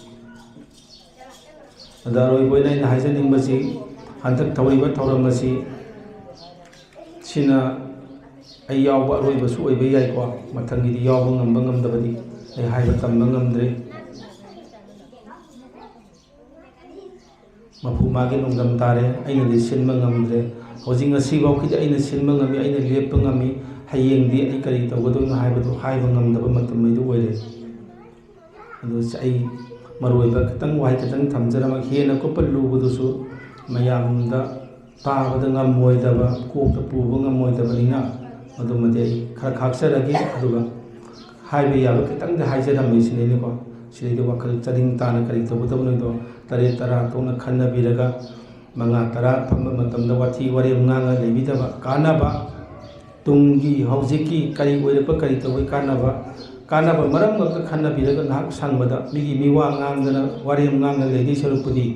ꯑꯗ ꯑꯔꯣꯏꯕ ꯑꯣꯏꯅ ꯑꯩꯅ ꯍꯥꯏꯖꯅꯤꯡꯕꯁꯤ, ꯍꯟꯗꯛ ꯇꯧꯔꯤꯕ ꯊꯧꯔꯝ ꯑꯁꯤ, ꯁꯤꯅ ꯑꯩ ꯌꯥꯎꯕ ꯑꯔꯣꯏꯕꯁꯨ ꯑꯣꯏꯕ ꯌꯥꯏꯀꯣ꯫ ꯃꯊꯪꯒꯤꯗꯤ ꯌꯥꯎꯕ ꯉꯝꯕ ꯉꯝꯗꯕꯗꯤ ꯑꯩ ꯍꯥꯏꯕ ꯇꯝꯕ ꯉꯝꯗ꯭ꯔꯦ꯫ ꯃꯄꯨ ꯃꯥꯒꯤ ꯅꯣꯡꯗꯝ ꯇꯥꯔꯦ, ꯑꯩꯅꯗꯤ ꯁꯤꯟꯕ ꯉꯝꯗ꯭ꯔꯦ꯫ ꯍꯧꯖꯤꯛ ꯉꯁꯤꯐꯥꯎꯒꯤꯗꯤ ꯑꯩꯅ ꯁꯤꯟꯕ ꯉꯝꯃꯤ, ꯑꯩꯅ ꯂꯦꯞꯄ ꯉꯝꯃꯤ꯫ ꯍꯌꯦꯡꯗꯤ ꯑꯩ ꯀꯔꯤ ꯇꯧꯒꯗꯣꯏꯅꯣ ꯍꯥꯏꯕꯗꯨ ꯍꯥꯏꯕ ꯉꯝꯗꯕ ꯃꯇꯝ ꯑꯩꯗꯨ ꯑꯣꯏꯔꯦ꯫ ꯑꯗꯨ ꯑꯩ ꯃꯔꯨꯑꯣꯏꯕ ꯈꯤꯇꯪ, ꯋꯥꯍꯩ ꯈꯤꯇꯪ ꯊꯝꯖꯔꯝꯃꯒ, ꯍꯦꯟꯅ ꯀꯨꯞꯄ ꯂꯨꯕꯗꯨꯁꯨ ꯃꯌꯥꯝꯗ ꯇꯥꯕꯗ ꯉꯝꯃꯣꯏꯗꯕ, ꯀꯣꯛꯇ ꯄꯨꯕ ꯉꯝꯃꯣꯏꯗꯕꯅꯤꯅ, ꯑꯗꯨꯃꯗꯤ ꯑꯩ ꯈꯔ ꯈꯥꯛꯆꯔꯒꯦ꯫ ꯑꯗꯨꯒ ꯍꯥꯏꯕ ꯌꯥꯕ ꯈꯤꯇꯪꯗꯤ ꯍꯥꯏꯖꯔꯝꯃꯤ ꯁꯤꯅꯤꯅꯦꯀꯣ꯫ ꯁꯤꯗꯩꯗ ꯋꯥꯈꯜ ꯆꯅꯤꯡ ꯇꯥꯅ ꯀꯔꯤ ꯇꯧꯒꯗꯕꯅꯣꯗꯣ ꯇꯔꯦꯠ ꯇꯔꯥ ꯊꯣꯛꯅ ꯈꯟꯅꯕꯤꯔꯒ, ꯃꯉꯥ ꯇꯔꯥ ꯐꯝꯕ ꯃꯇꯝꯗ ꯋꯥꯊꯤ ꯋꯥꯔꯦꯝ ꯉꯥꯡꯉ ꯂꯩꯕꯤꯗꯕ, ꯀꯥꯟꯅꯕ, ꯇꯨꯡꯒꯤ ꯍꯧꯖꯤꯛꯀꯤ ꯀꯔꯤ ꯑꯣꯏꯔꯛꯄ, ꯀꯔꯤ ꯇꯧꯕꯩ ꯀꯥꯟꯅꯕ, ꯀꯥꯟꯅꯕ ꯃꯔꯝ ꯉꯥꯛꯇ ꯈꯟꯅꯕꯤꯔꯒ, ꯉꯥꯏꯍꯥꯛ ꯁꯪꯕꯗ ꯃꯤꯒꯤ ꯃꯤꯋꯥ ꯉꯥꯡꯗꯅ, ꯋꯥꯔꯦꯝ ꯉꯥꯡꯗꯅ ꯂꯩꯗꯣꯏ ꯁꯔꯨꯛꯄꯨꯗꯤ,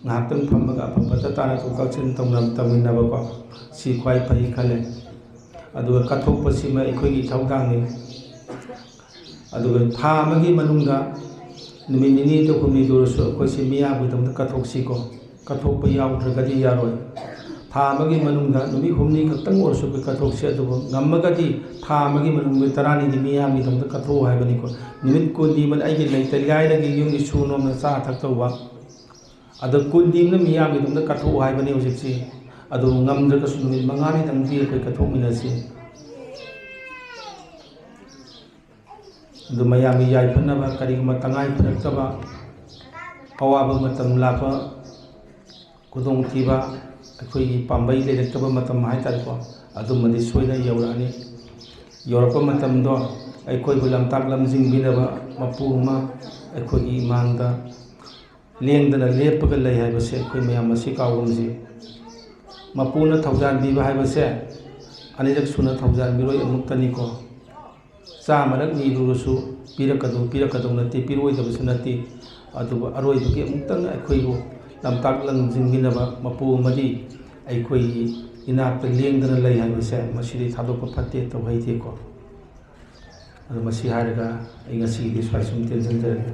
ꯉꯥꯏꯍꯥꯛꯇꯪ ꯐꯝꯃꯒ ꯑꯐ ꯐꯠꯇ ꯇꯥꯅ ꯇꯥꯊꯣꯛ ꯇꯥꯁꯤꯟ ꯇꯧꯅ-, ꯇꯧꯃꯤꯟꯅꯕꯀꯣ, ꯁꯤ ꯈ꯭ꯋꯥꯏ ꯐꯩ ꯈꯜꯂꯦ꯫ ꯑꯗꯨꯒ ꯀꯠꯊꯣꯛꯄꯁꯤꯃ ꯑꯩꯈꯣꯏꯒꯤ ꯏꯊꯧꯗꯥꯡꯅꯤ꯫ ꯑꯗꯨꯒ ꯊꯥ ꯑꯃꯒꯤ ꯃꯅꯨꯡꯗ ꯅꯨꯃꯤꯠ ꯅꯤꯅꯤꯗ ꯍꯨꯝꯅꯤꯗ ꯑꯣꯏꯔꯁꯨ ꯑꯩꯈꯣꯏꯁꯤ ꯃꯤꯌꯥꯝꯒꯤꯗꯃꯛꯇ ꯀꯠꯊꯣꯛꯁꯤꯀꯣ꯫ ꯀꯠꯊꯣꯛꯄ ꯌꯥꯎꯗ꯭ꯔꯒꯗꯤ ꯌꯥꯔꯣꯏ꯫ ꯊꯥ ꯑꯃꯒꯤ ꯃꯅꯨꯡꯗ ꯅꯨꯃꯤꯠ ꯍꯨꯝꯅꯤ ꯈꯛꯇꯪ ꯑꯣꯏꯔꯁꯨ ꯑꯩꯈꯣꯏ ꯀꯠꯊꯣꯛꯁꯤ, ꯑꯗꯨꯕꯨ ꯉꯝꯃꯒꯗꯤ ꯊꯥ ꯑꯃꯒꯤ ꯃꯅꯨꯡꯗ ꯇꯔꯥꯅꯤꯗꯤ ꯃꯤꯌꯥꯝꯒꯤꯗꯃꯛꯇ ꯀꯠꯊꯣꯛꯎ ꯍꯥꯏꯕꯅꯤꯀꯣ꯫ ꯅꯨꯃꯤꯠ ꯀꯨꯟꯅꯤ ꯑꯃꯅ ꯑꯩꯒꯤ ꯂꯩꯇ ꯂꯥꯏꯔꯒꯤ ꯌꯨꯝꯒꯤ ꯁꯨ ꯅꯣꯝꯅ ꯆꯥ ꯊꯛ ꯇꯧꯕ, ꯑꯗꯣ ꯀꯨꯟꯗꯤ ꯑꯃꯅ ꯃꯤꯌꯥꯝꯒꯤꯗꯃꯛꯇ ꯀꯠꯊꯣꯛꯎ ꯍꯥꯏꯕꯅꯤ ꯍꯧꯖꯤꯛꯁꯤ꯫ ꯑꯗꯨꯕꯨ ꯉꯝꯗ꯭ꯔꯒꯁꯨ ꯅꯨꯃꯤꯠ ꯃꯉꯥꯅꯤꯗꯪꯗꯤ ꯑꯩꯈꯣꯏ ꯀꯠꯊꯣꯛꯃꯤꯟꯅꯁꯤ꯫ ꯑꯗꯨ ꯃꯌꯥꯝꯒꯤ ꯌꯥꯏꯐꯅꯕ, ꯀꯔꯤꯒꯨꯝꯕ ꯇꯉꯥꯏ ꯐꯔꯛꯇꯕ ꯑꯋꯥꯕ ꯃꯇꯝ ꯂꯥꯛꯄ, ꯈꯨꯗꯣꯡꯊꯤꯕ, ꯑꯩꯈꯣꯏꯒꯤ ꯄꯥꯝꯕꯩ ꯂꯩꯔꯛꯇꯕ ꯃꯇꯝ ꯍꯥꯏꯇꯥꯔꯦꯀꯣ, ꯑꯗꯨꯝꯕꯗꯤ ꯁꯣꯏꯗꯅ ꯌꯧꯔꯛꯑꯅꯤ꯫ ꯌꯧꯔꯛꯄ ꯃꯇꯝꯗꯣ ꯑꯩꯈꯣꯏꯕꯨ ꯂꯝꯇꯥꯛ ꯂꯝꯖꯤꯡꯕꯤꯅꯕ ꯃꯄꯨ ꯑꯃ ꯑꯩꯈꯣꯏꯒꯤ ꯏꯃꯥꯡꯗ ꯂꯦꯡꯗꯅ ꯂꯦꯞꯄꯒ ꯂꯩ ꯍꯥꯏꯕꯁꯦ ꯑꯩꯈꯣꯏ ꯃꯌꯥꯝ ꯃꯁꯤ ꯀꯥꯎꯒꯨꯝꯁꯤ꯫ ꯃꯄꯨꯅ ꯊꯧꯖꯥꯟꯕꯤꯕ ꯍꯥꯏꯕꯁꯦ ꯑꯅꯤꯔꯛ ꯁꯨꯅ ꯊꯧꯖꯥꯟꯕꯤꯔꯣꯏ, ꯑꯃꯨꯛꯇꯅꯤꯀꯣ꯫ ꯆꯥꯝꯃꯔꯛ ꯅꯤꯔꯨꯔꯁꯨ ꯄꯤꯔꯛꯀꯗꯧ, ꯄꯤꯔꯛꯀꯗꯧ ꯅꯠꯇꯦ, ꯄꯤꯔꯣꯏꯗꯕꯁꯨ ꯅꯠꯇꯦ꯫ ꯑꯗꯨꯕꯨ ꯑꯔꯣꯏꯕꯒꯤ ꯑꯃꯨꯛꯇꯪ ꯑꯩꯈꯣꯏꯕꯨ ꯂꯝꯇꯥꯛ ꯂꯝꯖꯤꯡꯕꯤꯅꯕ ꯃꯄꯨ ꯑꯃꯗꯤ ꯑꯩꯈꯣꯏꯒꯤ ꯏꯅꯥꯛꯇ ꯂꯦꯡꯗꯅ ꯂꯩ ꯍꯥꯏꯕꯁꯦ ꯃꯁꯤꯗꯤ ꯊꯥꯗꯣꯛꯄ ꯐꯠꯇꯦ, ꯇꯧꯍꯩꯗꯦꯀꯣ꯫ ꯑꯗꯣ ꯃꯁꯤ ꯍꯥꯏꯔꯒ ꯑꯩ ꯉꯁꯤꯒꯤꯗꯤ ꯁ꯭ꯋꯥꯏ ꯁꯨꯝ ꯇꯦꯟꯁꯤꯟꯖꯔꯒꯦ꯫